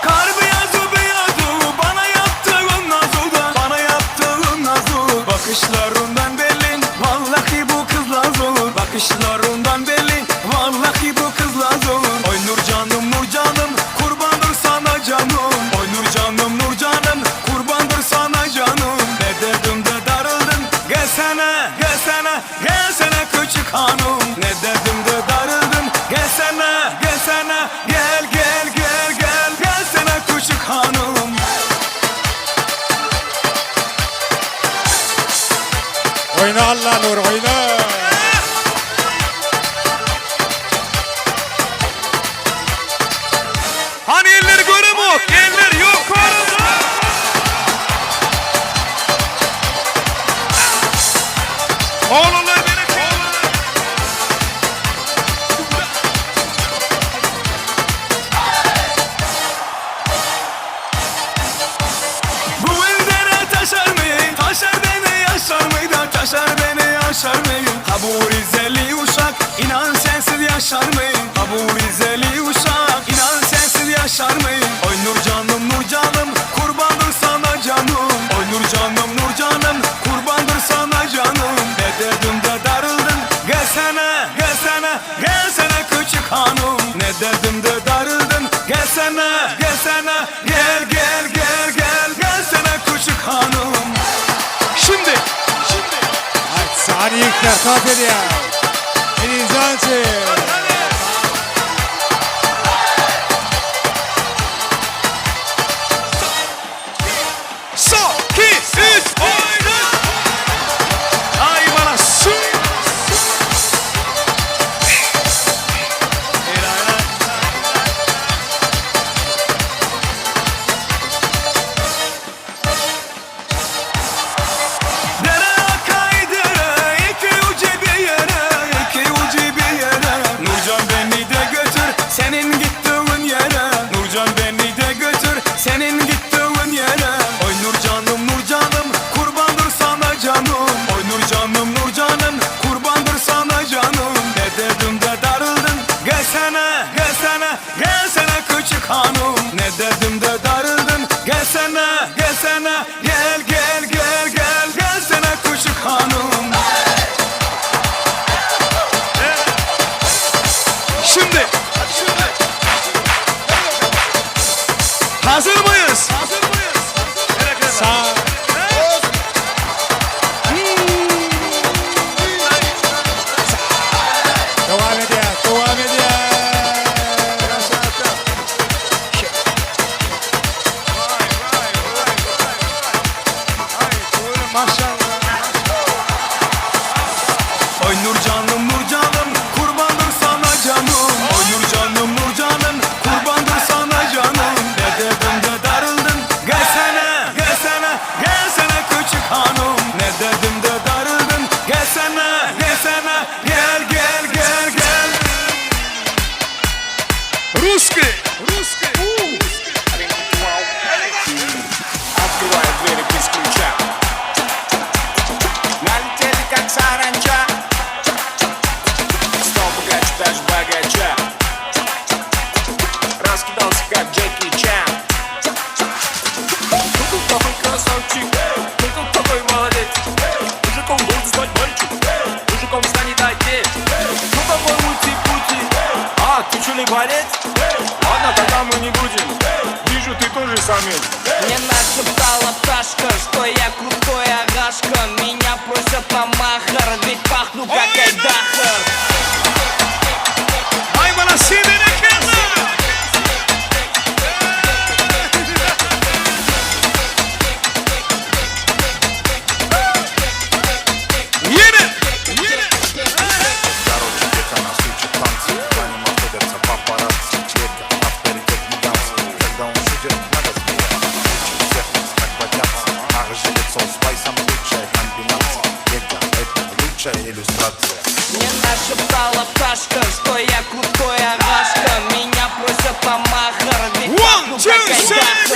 Kar beyazı beyazı bana yaptığın nazu da Bana yaptığın nazu Bakışlarından belli Vallahi bu kız laz olur Bakışlarından belli Vallahi bu kız laz olur Oy nur canım nur canım Kurbandır sana canım Oy nur canım nur canım Kurbandır sana canım Ne dedim de darıldın Gelsene gelsene gelsene küçük hanım Ne dedim de darıldın Gelsene gelsene gel gel gel gel Gelsene küçük hanım Oýna Allah Nur oýna. Hani elleri göremok, eller yukarıda. Oğlanlar berekella. Bu dere taşar mı? Taşar beni yaşar mı da taşar beni yaşar mı? Ha bu Rizeli uşak inan sensiz yaşar mı? Ha bu Rizeli uşak inan sensiz yaşar mı? Oy nur canım nur canım. hanım Ne dedim de darıldın Gelsene gelsene Gel gel gel gel Gelsene küçük hanım Şimdi Şimdi Sany ýigitler tans edýär. Elizjan üçin. Son, iki, üç, oyna! Ay bana su! Dere akay dere, iki ucu bir yere, iki ucu bir yere. Nurcan beni de götür, senin gittiğin yere. Nurcan beni de götür, senin gittiğin yere. Oy Nurcanım Nurcanım, kurbandır sana canım. Oy Nurcanım Nurcanım, kurbandır sana canım. Ne dedim de darıldın, gelsene, gelsene, gelsene küçük hanım. Ne dedim de darıldın, gelsene, gelsene, gel gel gel gel, gelsene küçük hanım. Şimdi, şimdi. Hazır mıyız? Hazır mıyız? Sağ. Dowam edýär, dowam edýär. Oy Nurcanım Nurcanım kurbandır sana canım Oy Nurcanım Nurcanım kurbandır sana canım Ne dedim de darıldın gelsene gelsene gelsene küçük hanım Ne dedim de darıldın gelsene gelsene gel gel gel gel Ruski Ruski Открываю двери без ключа Налетели как саранча Стал богаче, даже богача Раскидался как Джеки Чан Ну какой красавчик, ну какой молодец Мужиком должен стать мальчик, мужиком станет отец Ну какой ути-пути, а ты что ли борец? Ладно, тогда мы не будем, вижу, ты тоже самец Мне нашептала пташка, что я крутой агашка Меня просят на махар, ведь пахну как айдахар Ay bana sinirine Yine Yine Короче, детка нас учит танцы За ним охотятся папарацци Детка, авторитет гигантский Когда он шутит, надо смеяться Учит всех нас, как бодяться Ах, лицо с спайсом лучшая комбинация Детка, это лучшая иллюстрация Мне нашептала пташка, что я крутой агашка Меня просят на махар, ведь пахну как айдахар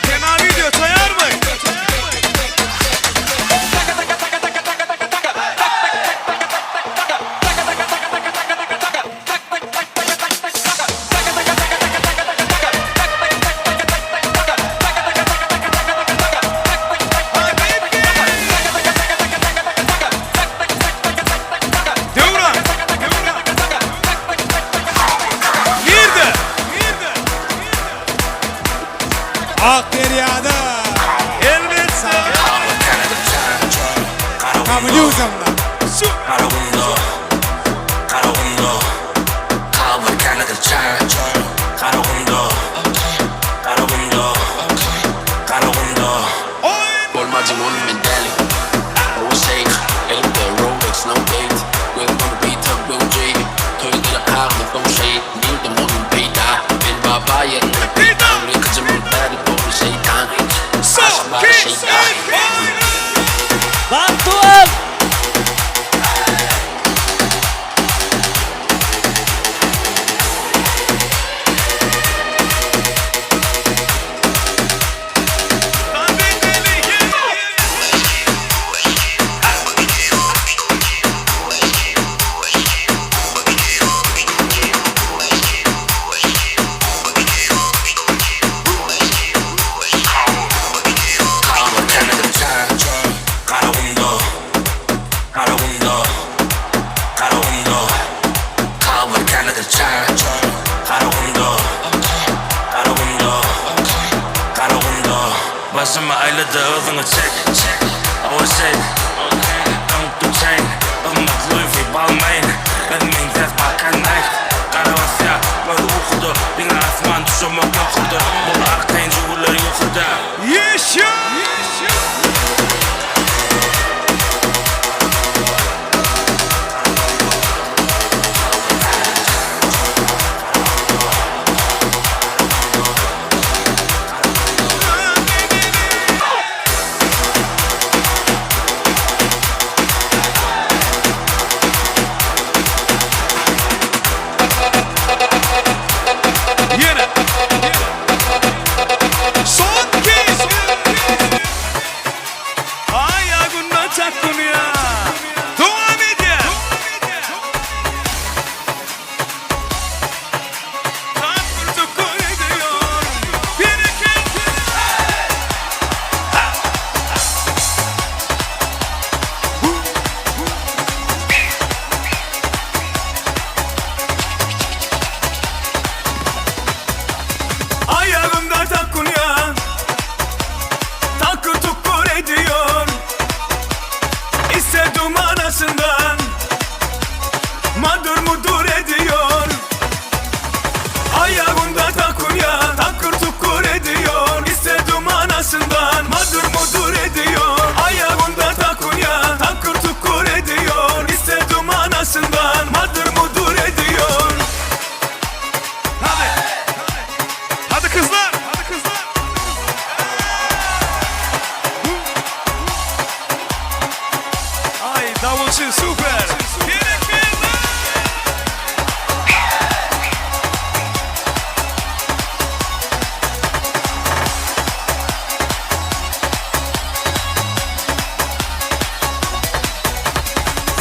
Fena video sayar mı? Devran. Girdi. Ak derýada. Elbetde. Kommunizmda. Garagumda, Garagumda, Kalbyr känidir çaý. Garagumda, Garagumda, Garagumda. Bolmajyň ony men däli. Owa şeýh, elimde Rolex, no date. Gözüm ony Peter, Blue Jay. Toýlara kagyz soň şeý. Nirde onuň peýda? Men baba ýerine peýda. Gyjymyň bäri doly şeýtan. Aşyk bary şeýda. Bagtly bol! Başymy aýlady yzyňy çek Hawa şeýt Daňyp dur chain Gymmat Louis V Balmain Biz meň ses bakan Nike Gara basýa göz ukuda Diňe asman düşemek ýokarda Bol arkaýyn jübüler ýokarda Ýeşe! Ýene. Son kez. Aýagynda çakynýa. Dowam edýär. Takdyr tukkur ediyor. Bereket. Ayağımda takunya Takır tukur ediyor İstedim anasından Madır mudur ediyor Ayağımda takunya Takır tukur ediyor İstedim anasından Madır mudur ediyor Ayağımda takunya Takır tukur ediyor İstedim anasından Madır mudur ediyor Hadi Hadi kızlar Hadi kızlar Ay davulçu süper.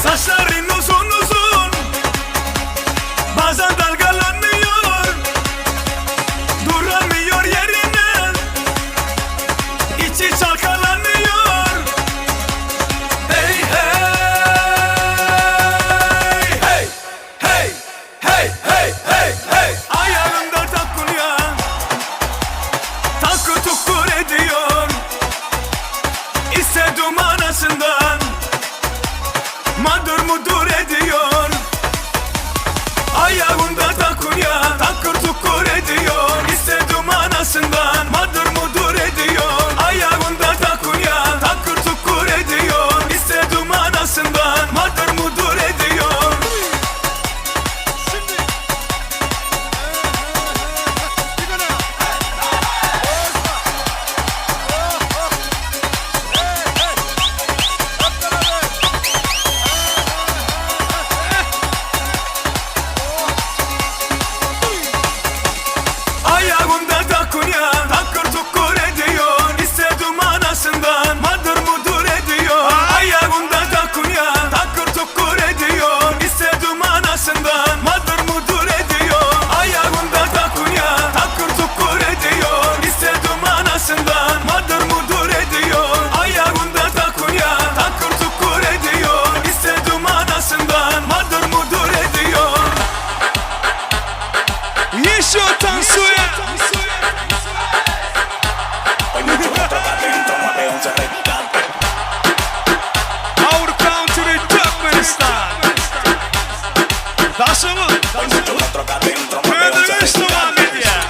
Saçların uzun uzun Bazen dalgalanıyor Duramıyor yerine İçi çalkalanıyor Hey hey hey Hey hey hey hey hey Ayağımda takunya Takı tukur ediyor İstedim anasından Madır mudur ediyor Ayağında takunya Takır tukur ediyor İstedim anasından Madır mudur ediyor Ayağında takunya Takır tukur ediyor İstedim anasından Madır mudur ediyor Ayağımda takunya takır tukur ediyor İstedim anasından madır mudur ediyor Ayağımda takunya takır tukur ediyor İstedim anasından madır mudur ediyor Ayağımda takunya takır tukur ediyor İstedim anasından madır mudur ediyor Ayağımda takunya takır tukur ediyor İstedim anasından madır mudur ediyor Еще танцуем! Our country Turkmenistan. Daşymyz. Köndürüş dowam edýär.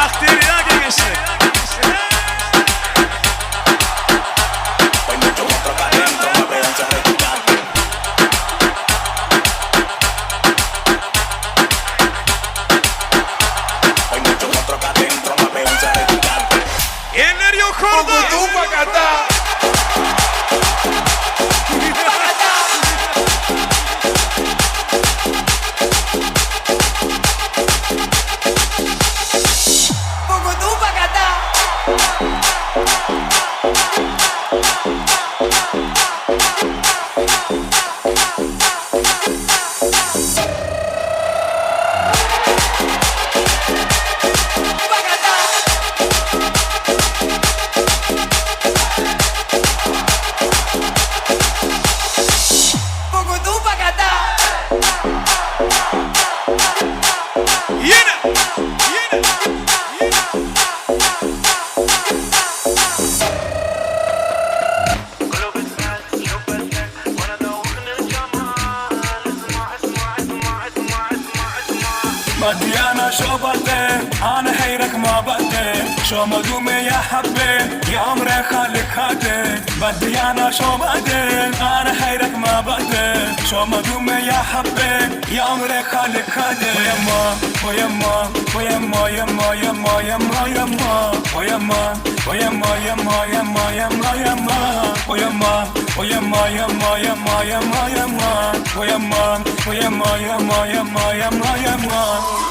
Akderýa geňeşlik. Eller ýokarda. Ýene. شو بدي انا حيرك ما بدي شو مدومي يا حبي يا عمري خليك هادي بدي انا شو بدي انا حيرك ما بدي شو مدومي يا حبي يا عمري خليك هادي ويما ويما ويما يما يما يما يما ويما ويما يما يما يما يما ويما ويما يما يما يما يما ويما ويما يما يما يما يما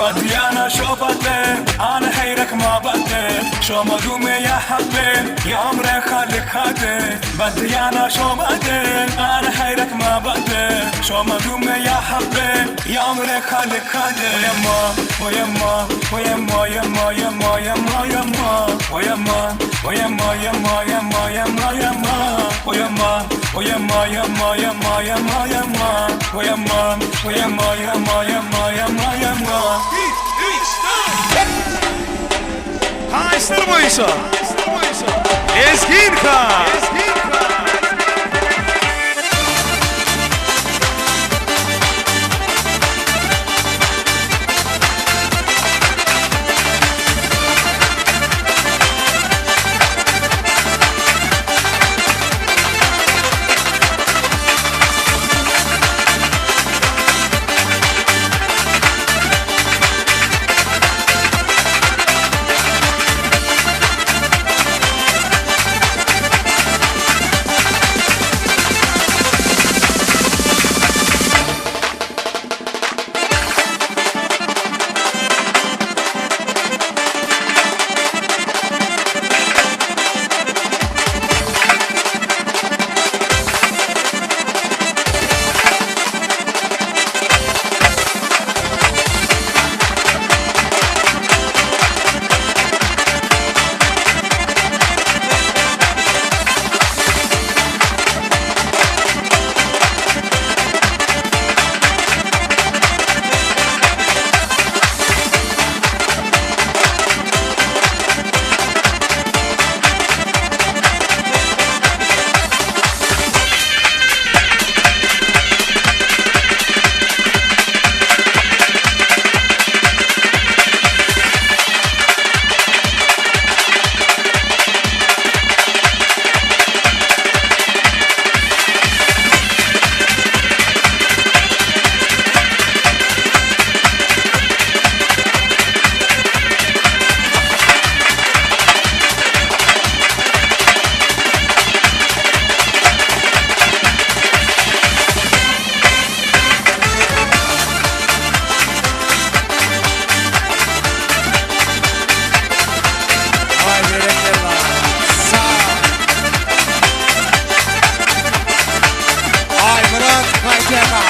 بدي انا شو بدي انا حيرك ما بدي شو مدومي يا حبي يا عمري خليك هادي بدي انا شو بدي انا حيرك ما بدي شو مدومي يا حبي يا عمري خليك هادي ويما ويما ويما يما يما يما يما ويما ويما يما يما يما يما ويما ويما يما يما يما يما ويما ويما يما يما يما يما Haýyşlar boýunça Lezginka! Aý berekella. Sag. Aýmyrat Haýdera.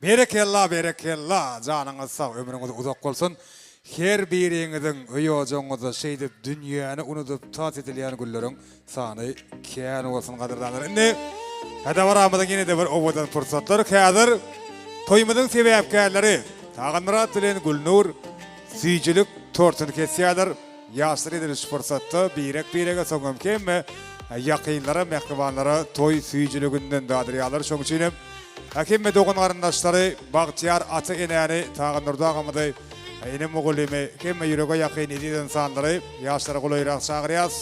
Berekella berekella janyňyz sag ömrüňiz uzak bolsun her biriňiziň öý ojagyňyzda şeýdip dünýäni unudyp tans edilýän günleriň sany kän bolsun gadyrdanlar indi dabaramyzyň ýene-de bir owadan pursatlary häzir toýumyzyň sebäpkärleri Taganmyrat bilen Gülnur süýjülik tortuny kesýärler. Ýaşlar edil şu pursatda birek-birege soňam hemme ýakynlara, mähribanlara toý süýjüliginden dadyrýarlar. Şonuň üçin hem hemme dogan-garyndaşlary, bagtyýar ata-enäni, Tagandurdy agamyzy, ene mugallymy, hemme ýürege ýakyn eziz ynsanlary ýaşlara golaýrak çagyrýas.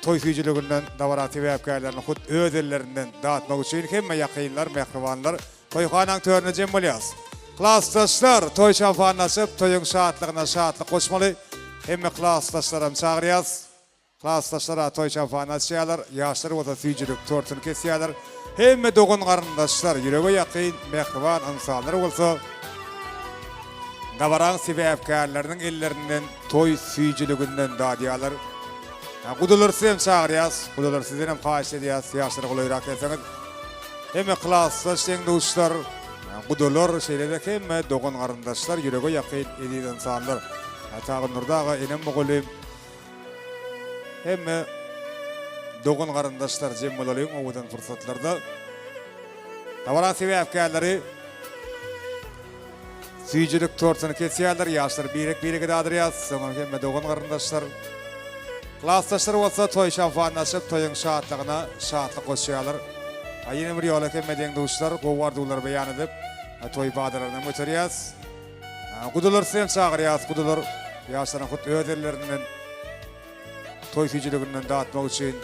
Toý süýjüliginden dabara sebäpkärlerini hut öz ellerinden datmak üçin hemme ýakynlar, mähribanlar Toýhanaň törüne jem bolýas. Klasdaşlar toý şampanyny açyp, toýuň şatlygyna şatlyk goşmaly. Hemme klasdaşlaram çagyrýas. Klasdaşlar-a toý şampanyny açýarlar, ýaşlar bolsa süýjülik tortuny kesýärler. Hemme dogan-garyndaşlar, ýürege ýakyn, mähriban ynsanlar bolsa dabaraň sebäpkärleriniň ellerinden toý süýjüliginden dadýarlar. Gudalar sizem çagyrýas. Gudalar sizdenem haýyş edýäs, ýaşlara golaýrak gelseňiz. Hemme klasdaş deň-duşlar, gudalar, şeýle-de hemme dogan-garyndaşlar, ýürege ýakyn eziz ynsanlar. Tagandurdy aga, enem mugallym, hemme dogan-garyndaşlar jem bolalyň owadan pursatlarda. Dabaraň sebäpkärleri Süýjülik tortuny kesýärler, ýaşlar birek-birege dadyrýar, soňam hemme dogan-garyndaşlar, klasdaşlar bolsa toý şampanyny açyp, toýuň şatlygyna şatlyk goşýarlar. A ýene bir ýola hemme deň-duşlar gowy arzuwlary beýan edip, toý badalarynam göterýäs. Gudalar sizem çagyrýas, gudalar ýaşlaryň hut öz ellerinden toý süýjüliginden datmak üçin.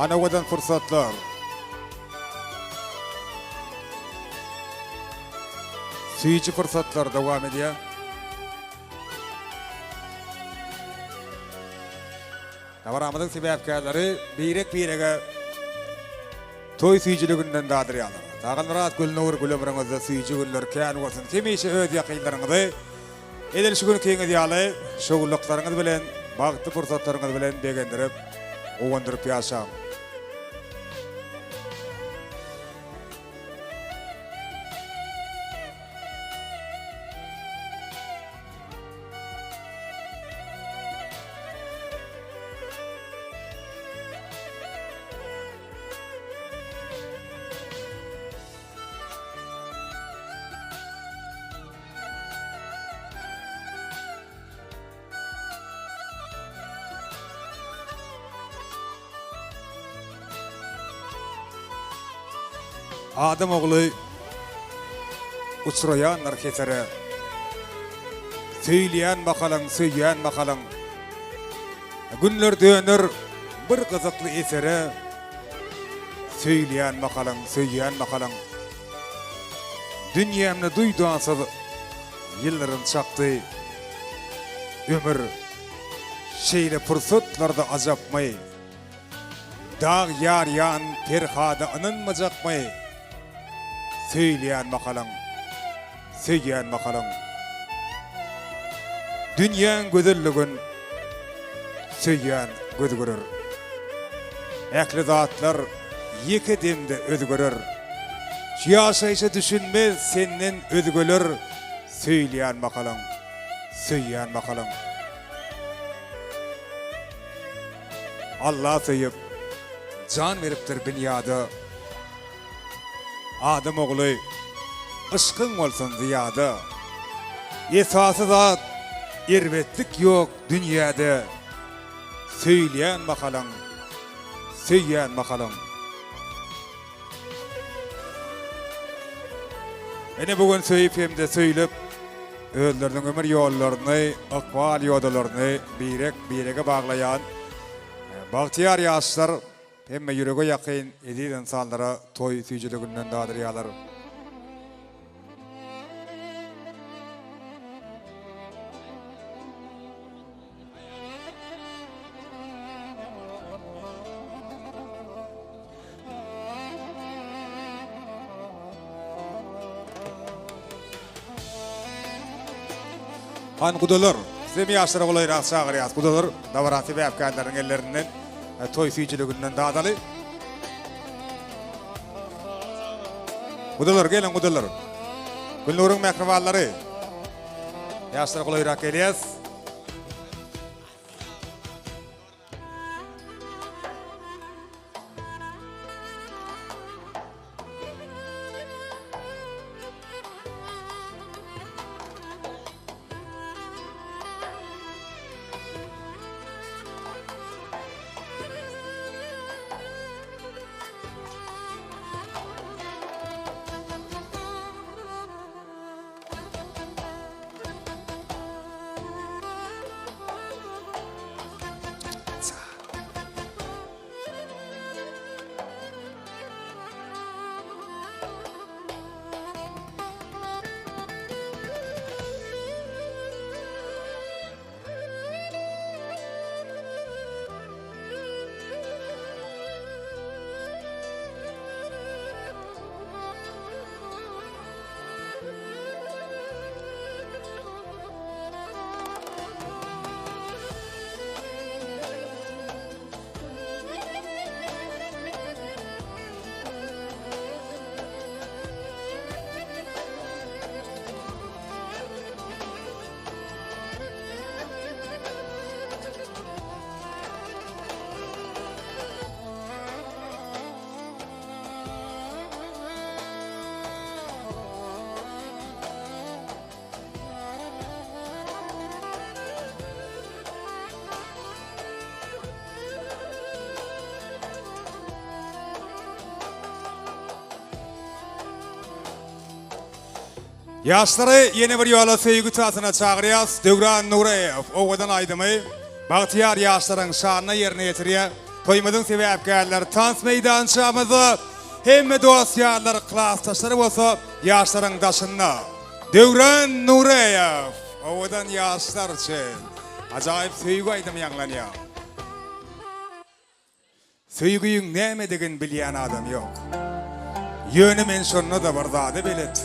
Ana owadan pursatlar. Süýji pursatlar dowam edýär. Dabaramyzyň sebäpkärleri birek-birege toý süýjüliginden dadyrýarlar. Taganmyrat Gülnur gül ömrüňizde süýji günler kän bolsun. Hemişe öz ýakynlaryňyzy Edil şu günkiňiz ýaly şowlulyklaryňyz bilen, bagtly pursatlaryňyz bilen begendirip, guwandyryp ýaşaň! Adam ogly uçraýandyr hesere. Söýülýän mahalyň, söýýän mahalyň. Günler döner bir gyzykly esere. Söýülýän mahalyň, söýýän mahalyň. Dünýämde duýdansyz ýyldyrym çakdy. Ömür şeýle pursatlarda ajapmy? Dag ýarýan Perhada ynanmajakmy? Söýülýän mahalyň, söýýän mahalyň. Dünýäň gözelligin söýýän göz görer. Ähli zatlar ýeke demde özgerer. Şu ýaşaýşa düşünmez senden özgeler Söýülýän mahalyň, söýýän mahalyň. Alla söýüp, jan beripdir binýada. Adam ogly, yşkyň bolsun zyýada. Esasy zat, erbetlik ýok dünýäde. Söýülýän mahalyň, söýýän mahalyň. Ine bu gün söýüp hem-de söýlüp, özleriniň ömür ýollaryny, ykbal ýodalaryny birek-birege baglaýan bagtyýar ýaşlar hemme ýürege ýakyn eziz ynsanlara toý süýjüliginden dadyrýarlar. Han gudalar! Sizem ýaşlara golaýrak çagyrýas. Gudalar dabara sebäpkärleriň ellerinden toý süýjüliginden dadaly. Gudalar geliň gudalar. Gülnuryň mähribanlary. Ýaşlara golaýrak gelýäs. Ýaşlary ýene bir ýola söýgi tatyna çagyrýas. Döwran Nuryýew owadan aýdymy bagtyýar ýaşlaryň şanyna ýerine ýetirýär. Toýumyzyň sebäpkärleri tans meýdançamyzda, hemme dost-ýarlar, klasdaşlary bolsa ýaşlaryň daşynda. Döwran Nuryýew owadan ýaşlar üçin ajaýyp söýgi aýdymy ýaňlanýar. Söýgiň nämedigin bilýän adam ýok. Ýöne men şonda-da bir zada belet.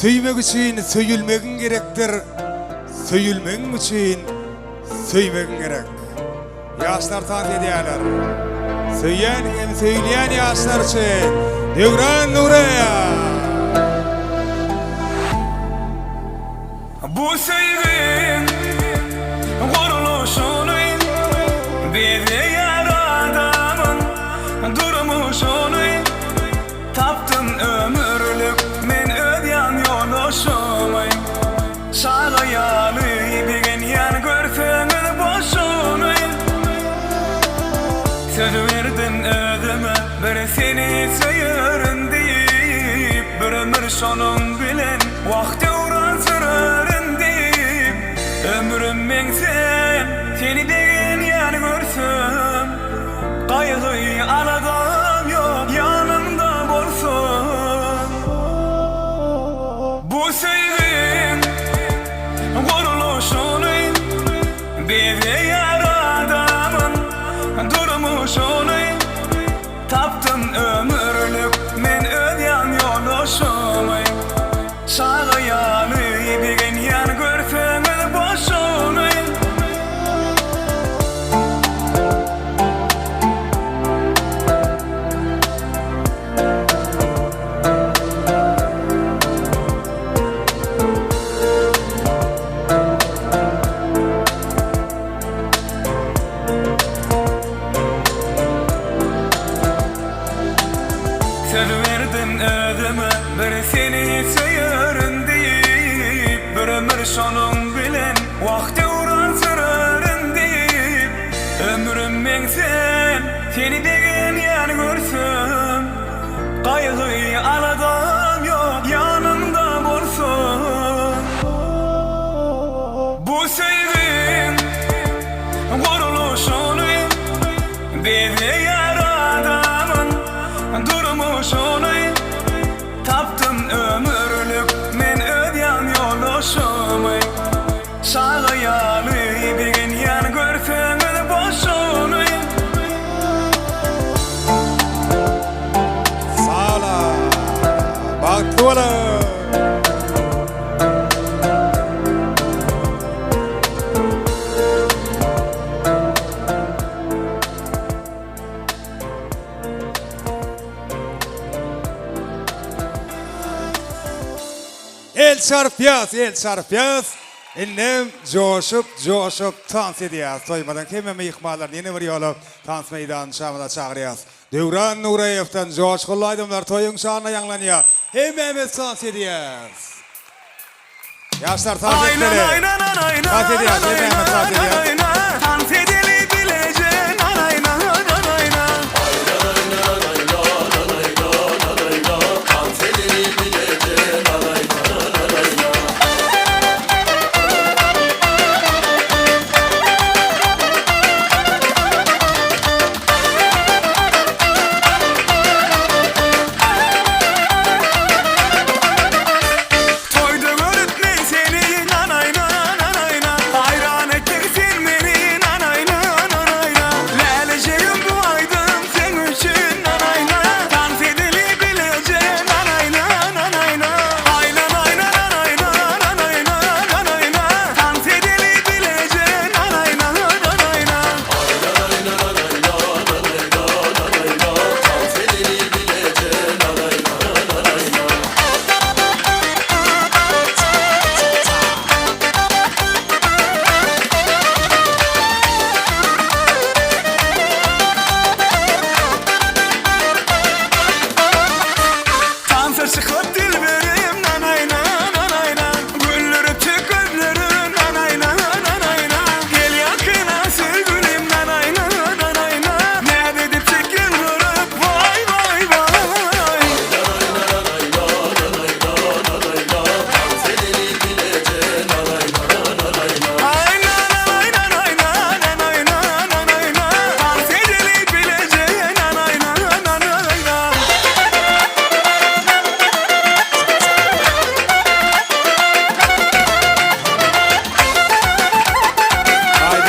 Söýmek üçin söýülmegiň gerekdir, söýülmegiň üçin söýmegiň gerek. Ýaşlar tans edýärler. Söýýän hem söýülýän ýaşlar üçin Döwran Nuryýew! Bu söýgiň gurluşyny Bezleýär adamyň durmuşyny Tapdym ömürlik men öz ýan ýoldaşymy Çaga ýaly begenýän görseňiz bolşuny Söz berdim özüme bir seni söýerin diýip Bir ömür şonuň bilen Wah döwran sürerin diýip Ömrüm meň sen Seni begenýän görsem Gaýgy aladam ýok ýanymda bolsaň Bu söýgiň gurluşyny Bezeýär adamyň durmuşyny Tapdym ömürlik men öz ýan ýoldaşymy Çaga ýaly begenýän görseňiz boşuny. Söz berdim özüme bir seni söýerin diýip Bir ömür şonuň bilen wah döwran sürerin diýip Ömrüm meň sen seni begenýän görsem Gaýgy aladam ýok ýanymda bolsaň Bu söýgiň gurluşyny Bezleýär adamyň durmuşyny Tapdym ömürlik men öz ýan ýoldaşymy Çaga ýaly begenýän görseňiz bolşuny. Sala bagtly boluň. El çarpýas, el çarpýas. Indem joşup, joşup tans edýäs. Toýumyzyň hemme myhmanlaryny ýene bir ýola tans meýdançamyza çagyrýas. Döwran Nuraýewden joşgunly aýdymlar toýuň şanyna ýaňlanýar. Hemmämiz tans edýäs. Ýaşlar tans etmeli. Tans edýäs, hemmämiz tans edýäs. Tans edeli bileje nanay-nanay-nanay-na. Tans edeli bileje nanay-nanay-nanay-na. Toýda görüp men seni nanay-na nanay-na Haýran etdiň sen meni nanay-na nanay-na Lälejegim bu aýdym seň üçin nanay-na Tans edeli bileje nanay-na nanay-na Aýna naýna nanay-na nanay-na nanay-na Tans edeli bileje nanay-na nanay-na Tansa çykyp dilberim nanay-na nanay-na Güldürip çek gözlerin nanay-na nanay-na Gel ýakyna söýgülim nanay-na nanay-na Näz edip çek ýylgyryp waý waý waý. Ay nanay nanay nanay nanay na Dans edeli bileje nanay nanay na. Dans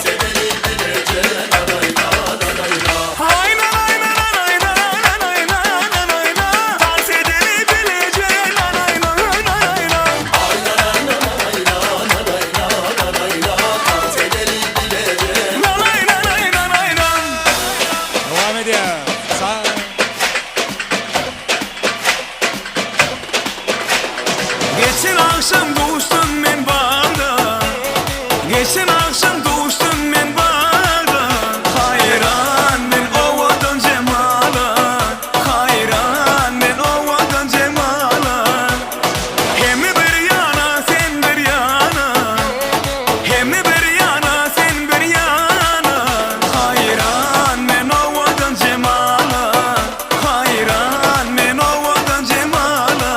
edeli bileje nanay nanay na. Ay nanay nanay nanay nanay na. Dans edeli bileje nanay nanay na. Nanay nanay nanay na. Dowam edýäs. Sag. Geçen agşam duşdum men bagda Geçen agşam duşdum men bagda Haýran men owadan jemala Haýran men owadan jemala Hemme bir ýana sen bir ýana Hemme bir ýana sen bir ýana Haýran men owadan jemala Haýran men owadan jemala.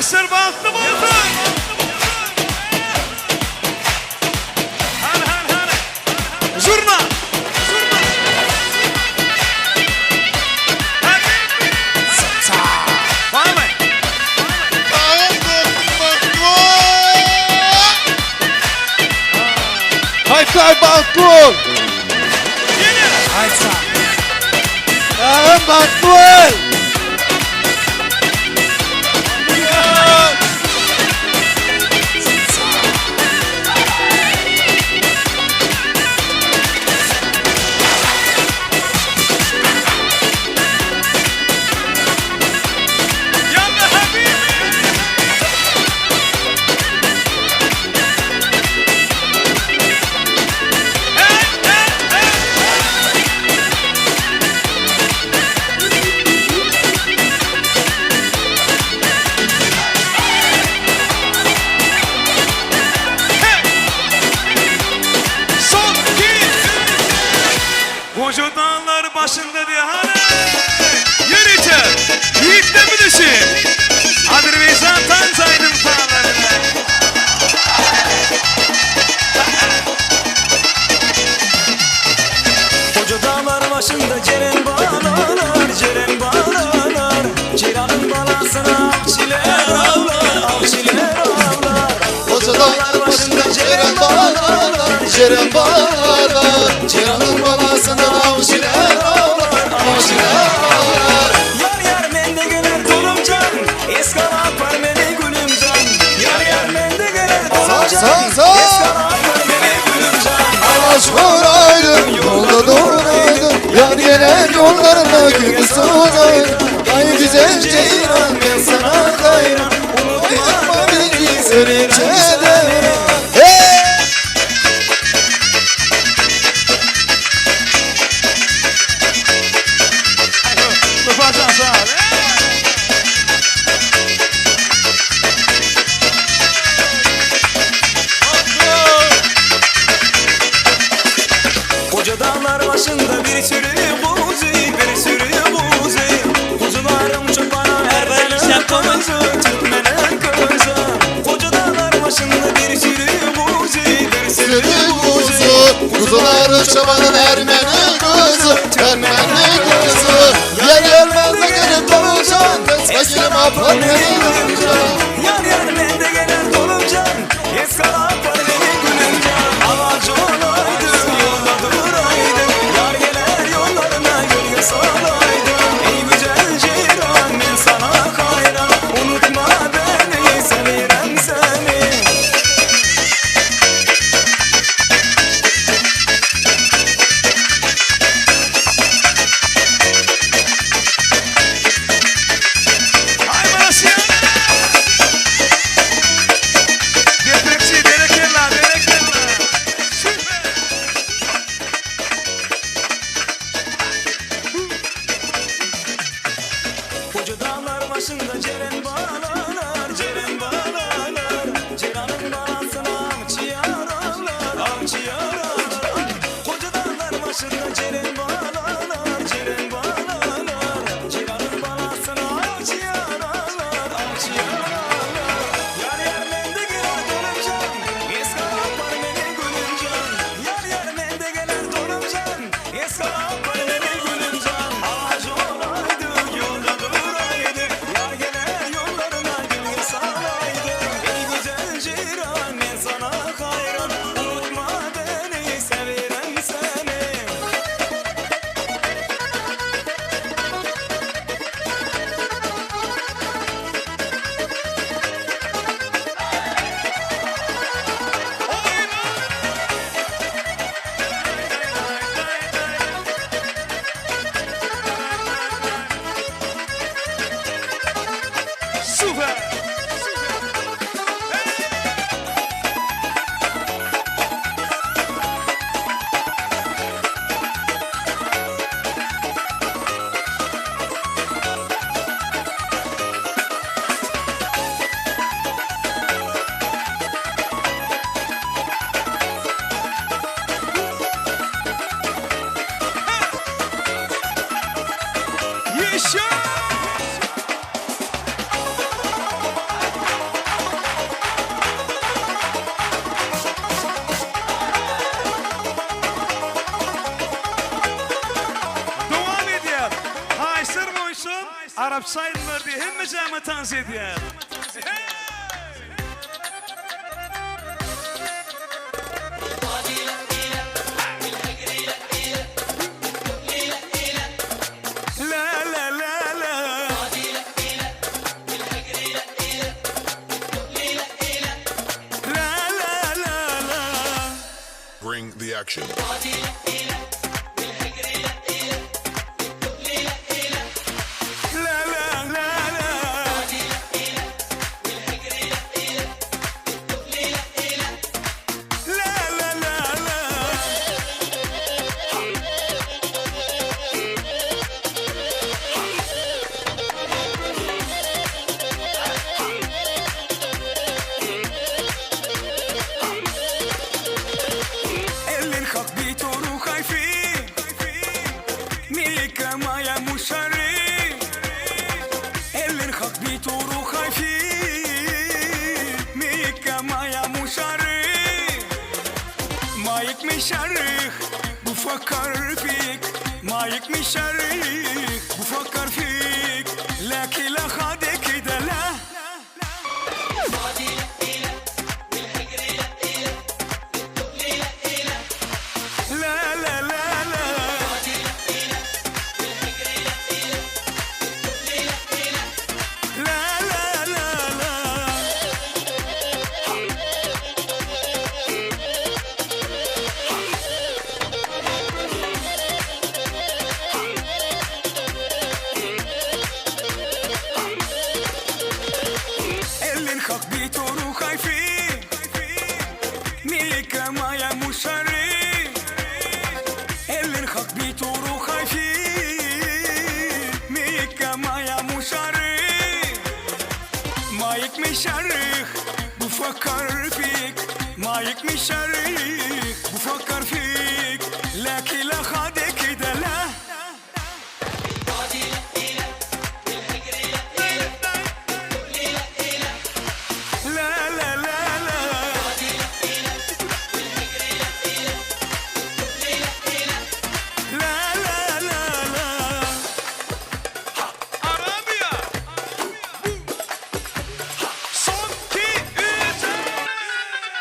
Ýaşlar bagtly bolsun! Hany hany hany. Zurna! Zurna! Barmy? Haýtlaý bagtly bol! Aýtsa. Agam bagtly bol! Son iki. Koca dağlar başında diye hani. Yürüyeceğim. Yiğitle bilişi. Azerbaycan tan saydım sağlarına. Koca dağlar başında ceren bağlanar, ceren bağlanar. Ceylanın balasına avçiler avlar, avçiler avlar. Koca dağlar başında ceren bağlar, ceren bağlar. Ceylanın balasına avşiler avlar, avşiler avlar. Yar yar mende gelir dolumcan, eskala apar meni gülümcan. Yar yar mende gelir dolumcan, Sağ, sağ. eskala apar meni gülümcan. Alaş vuraydım, yolda duraydım. Yar gelen yollarına gül soğaydım. Ay güzel ceylan ben sana hayran. Unutma beni serince devran. Hey! Mustafa sağ ol. Koca dağlar başında bir sürü kuzu, bir sürü kuzu. Kuzularım çobana erdenin kızı, Türkmenin kızı. Koca dağlar başında bir sürü kuzu, bir sürü Sürü kuzu, kuzuları çobanın Ermeni kızı, Ermeni kızı. Yer gelmez de gelip doluncan, Eskilim apar beni doluncan. Yar yar mende gelir dolumcan, eskala apar beni gülümcan. Alacı olaydım, yolda duraydım, yar gelir yollarına gölge salaydım. Ey güzel ceylan, ben sana hayran, unutma beni, sevirem seni. Depremci, berekella, berekella. Süper. Koca dağlar başında ceren bağlanar, ceren bağlanar. Ceylanın balasına avcı yaralar, avcı yaralar. Koca dağlar başında ceren bağlanar, ceren bağlanar. Ceylanın balasına avcı yaralar, avcı yaralar. Yar yar mende gelir dolumcan, eskala apar beni gülümcan. Yar yar mende gelir dolumcan, eskala apar beni gülümcan. Ağacı olaydı, yolda duraydı, yar gelir yollarına gölge Köpçi aýdymlar diýip hemme jama tans edýär. La la la la. La la la la. Bring the action. La la la la. La la la la. اللي انخبيته روحي فيه ميك مايا مشري اللي انخبيته روحي فيه ميك مايا مشري مايك مشرخ بفكر فيك مايك مشرخ بفكر فيك لكن لا خدك كده لا. لا لا لا لا. لا لا لا لا. اللي انخبيته روحي فيه ميك مايا مشري اللي انخبيته روحي فيه ميك مايا مشري مايك مشرخ بفكر فيك مايك مشرخ بفكر فيك لكن لا خدك كده لا. لا لا لا لا. لا لا لا لا. Arabia. Son 2 3.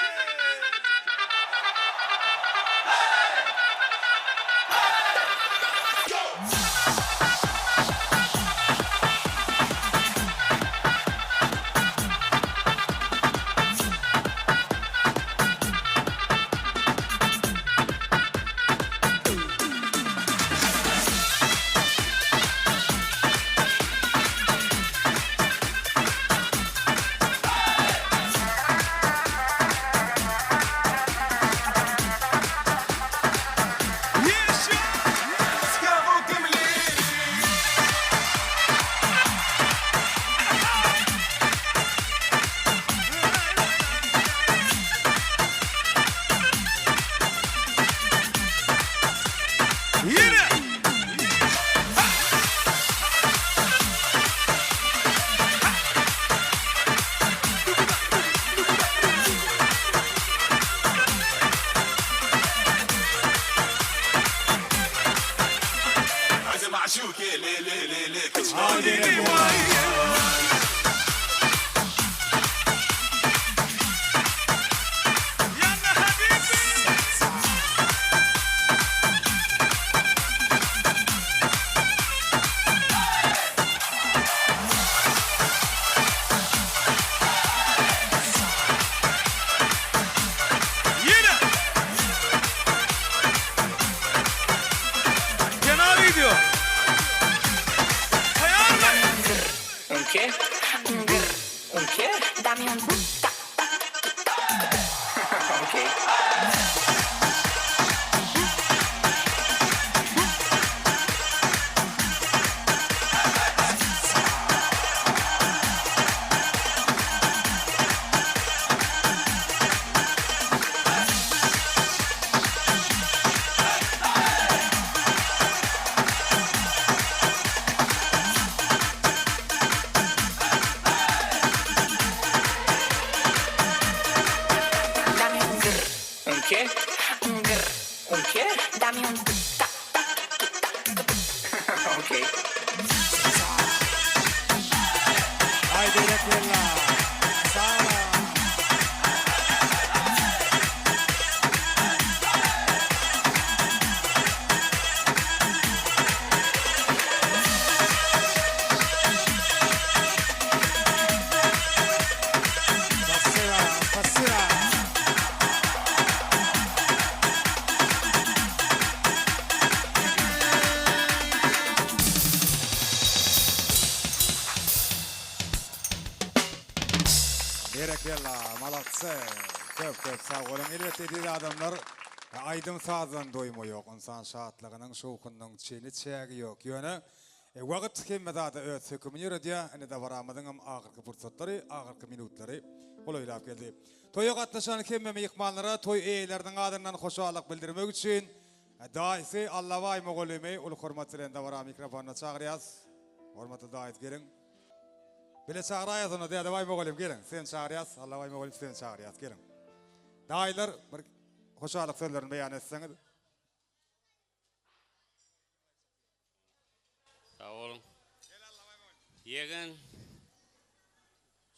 Yine. Yine. Kenar gidiyor. Kayar mı? Un qué? Un grr. Un qué? Dame un ta. Okay. Berekella, malatsy. Köp köp sag boluň. Elbetde eziz adamlar, aýdym sazdan doýma ýok. Ynsan şatlygynyň, şowhunynyň çeni çägi ýok. Ýöne wagt hemme zada öz hökümini ýöredýär. Ine dabaramyzyňam ahyrky pursatlary, ahyrky minutlary golaýlap geldi. Toýa gatnaşan hemme myhmanlara toý eýeleriniň adyndan hoşallyk bildirmek üçin daýysy Allabaý mugallymy uly hormat bilen dabara mikrofonyna çagyrýas. Hormatly daýysy geliň. Bile çagyraýas onda Dädebaý mugallym geliň. Sizem çagyrýas. Allabaý mugallym sizem çagyrýas geliň. Daýylar bir hoşallyk sözlerini beýan etseňiz. Sag boluň. Ýegen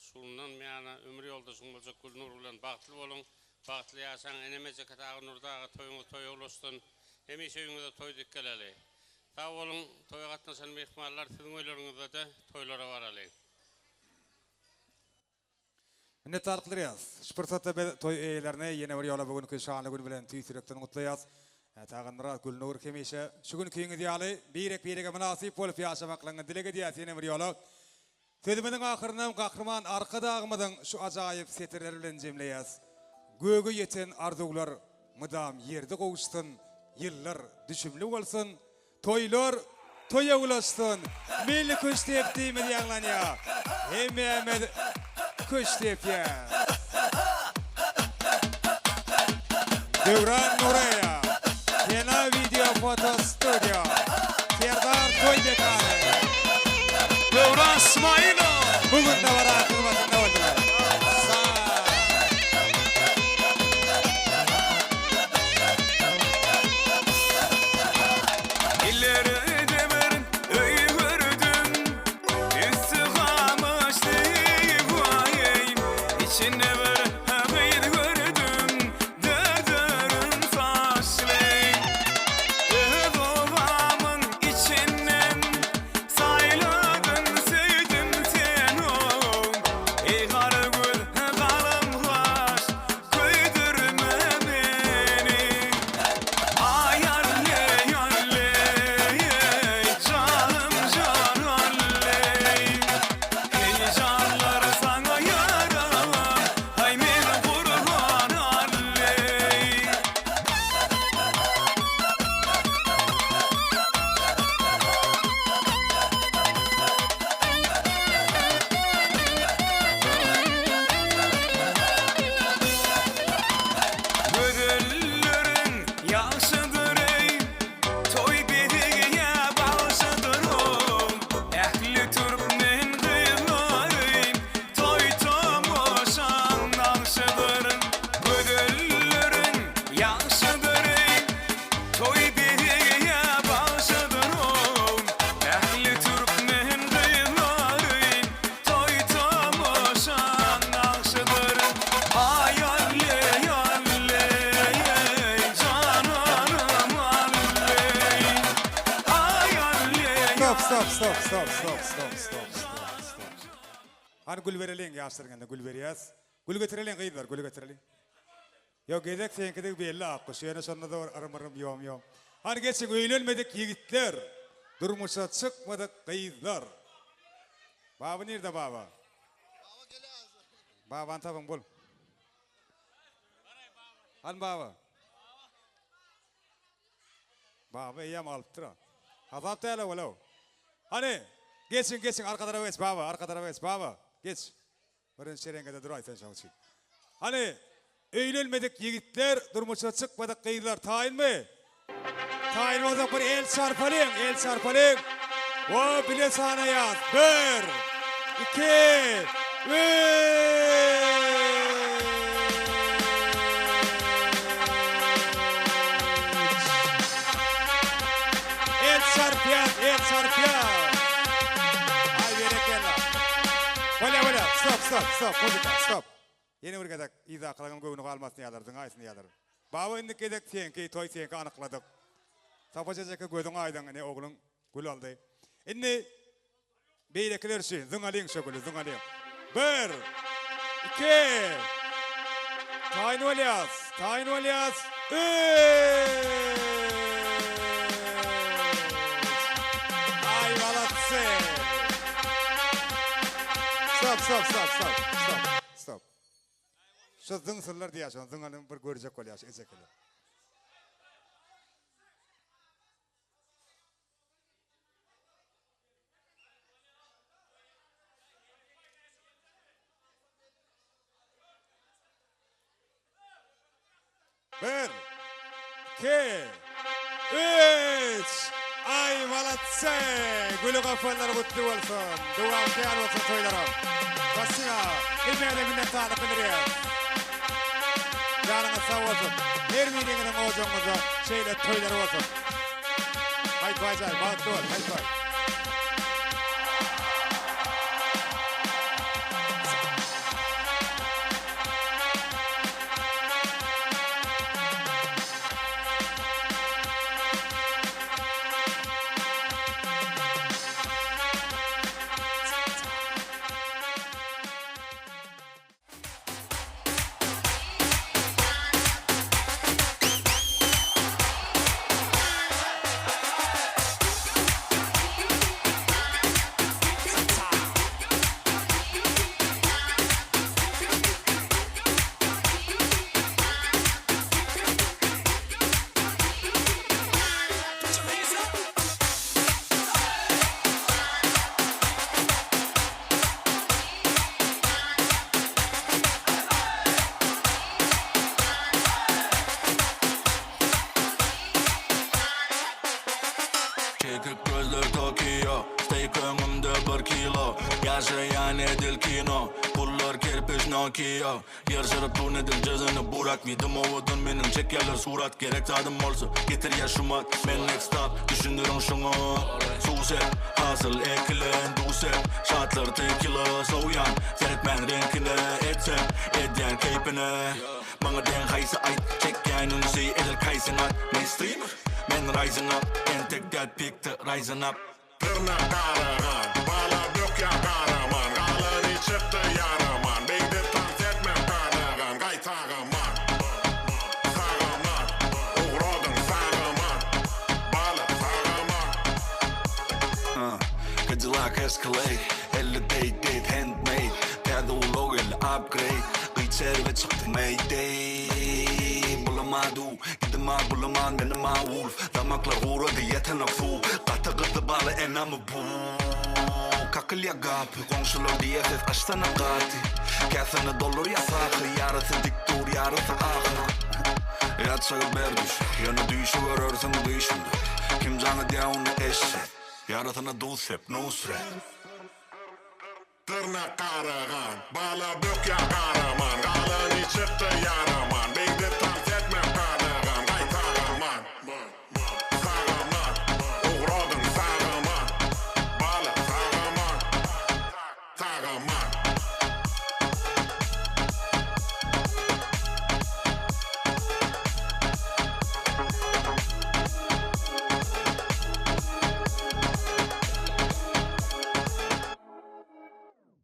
şundan buýana ömür ýoldaşyň boljak Gülnur bilen bagtly boluň. Bagtly ýaşaň. Enem ejeke dagy Nurdy aga toýuňyz toýa ulaşsyn. Hemişe öýüňize toý dik geleli. Sag boluň toýa gatnaşan myhmanlar siziň öýleriňizdede toýlara baraly. Minnetdarlyk bildirýäris. Şu pursatda biz toý eýelerini ýene bir ýola bu günki şanly gün bilen tüýs ýürekden gutlaýarys. Taganmyrat, Gülnur hemişe şu günkiňiz ýaly birek-birege mynasyp bolup ýaşamaklygyňyzy dileg edýäris ýene bir ýola. Sözümiziň ahyrynam Gahryman Arkadagymyzyň şu ajaýyp setirleri bilen jemleýäs, Göge ýeten arzuwlar mydam ýerde gowuşsyn, ýyllar düşümli bolsun, toýlar toýa ulaşsyn! Milli küştdepdimiz ýaňlanýar. Hemmämiz küşt depýäs. Döwran Nureýa, Sena Video Foto Studio, Serdar Toý Mekany. Döwran Smailow. Bu gün dabara hyzmatynda boldular. Ileride bir öý gördüm, Üsti gamyşly waý, Içinde bir gyz gördüm, Dördürüm saçly. Öz obamyň içinden Saýladym, söýdüm seni, Eý gara göz, galam gaş, Köýdürme meni. Aý alley, alley, Janym jan alley. Eý janlar saňa ýaram, Aý men gurban alley. Gözelleriň ýagşydyr eý, Toý bezegýä bagşydyr ol. Ähli türkmen gyzlary Toý tomaşaň nagşydyr. Gözelleriň ýagşydyr eý, Toý bezegýä bagşydyr ol. Ähli türkmen gyzlary Toý tomaşaň nagşydyr. Aý alleý, alleý, jananym alleý. Aý alleý, Stop, stop, stop, stop, stop, stop, stop, stop, stop. Hany gül bereliň ýaşlaryň eline gül berýäs. Gül getireliň gyzlar, gül getireliň. Ýok gezek seňkidigi belli Akguş, ýöne şonda-da bir yrym-yrym ýom-ýom. Hany geçiň öýlenmedik ýigitler, durmuşa çykmadyk gyzlar. Baba nirde baba? Babany tapyň bul. Hany baba? Baba eýýäm alypdyr-a. Hasap däl-a ol-ow. Hany, geçiň, geçiň, arka tarapa geç, baba, arka tarapa geç, baba, geç. Birinji şereňkede duraý sen şoň üçin. Hany, öýlenmedik ýigitler, durmuşa çykmadyk gyzlar taýynmy? Taýyn bolsak bir el çarpalyň, el çarpalyň. Wo, bile sanaýas. Bir, iki, üç! El çarpýas, el çarpýas. Aý berekella. Bolýa bolýa, stop, stop, stop, muzyka, stop. Ýene bir gezek yzdakylaryň göwni galmasyn ýalar, diňaýsyn ýalar. Baba indiki gezek seňki, toý seňki anykladyk. Sapa jejeke gözüň aýdyň ine ogluň gül aldy. Indi Beýlekiler üçin zyňalyň şo güli, zyňalyň. Bir, iki, taýyn bolýas, taýyn bolýas, üç! Aý, malatsy! Stop, stop, stop, stop, stop, stop. Şo zyňsynlar diýýär şony zyňanyny bir görjek bolýar şu ejekeler. Bir, iki, üç. Ay malatse. Gülü kafalar kutlu bolsun. Dowam kär bolsun toýlaram. Başyňa hemmäňize minnetdarlyk bildirýäris. Janyňyz sag bolsun. Her biriňiziň ojagyňyzda şeýle toýlar bolsun. Haýt baý jaý, bagtly bol, haýt baý. Çekik gözler Tokio Steýk öňümde bir kilo Ýaşaýan edil kino Pullar kerpiç Nokia Ýer şyryp dur edil jezini Burak Diýdim owadan meniň çekýärler surat Gerek zadym bolsa getirýär şumat Men next stop düşündiriň şuňa Suw sep hasyl ekilen duz sep Şatlar tekila sowýan seretmän reňkine Etsem edýän keýpine Maňa deň haýsy aýt Çekýän ünsi edil Kaýsyn at Mainstreamer men rising up Entek däl pikde rising up. Dyrnak garagan, bala bökýän garaman, Galany çykdy ýaraman, Beýdip tans etmek gadagan, Gaýtagaman, sagaman, Ugradyň sagaman, Bala sagaman. Cadillac Escalade, 50 date date handmade Täze ulag geldi upgrade, gyç erbe çykdy mayday Bulamadu, gidima bulaman menima wolf Damaklar gurady ýetenok suw, gaty gyzdy bala enamy bu Kakylýa gapy, goňşular diýýä ses açsana gaty Käsini doldurýa sahy, ýarysy dik dur ýarysy ahyr Ýatjagy ber düş, ýöne düýşi görersiň düýşüňde Kim jaň edýä ony eşret, ýarasyna duz sep, Nusret. Dyrnak garagan, bala bökýän garaman, Galany çykdy ýaraman, Beýdip tans etmek gadagan, Gaýtagaman, sagaman, Ugradyň sagaman, Bala sagaman, sagaman.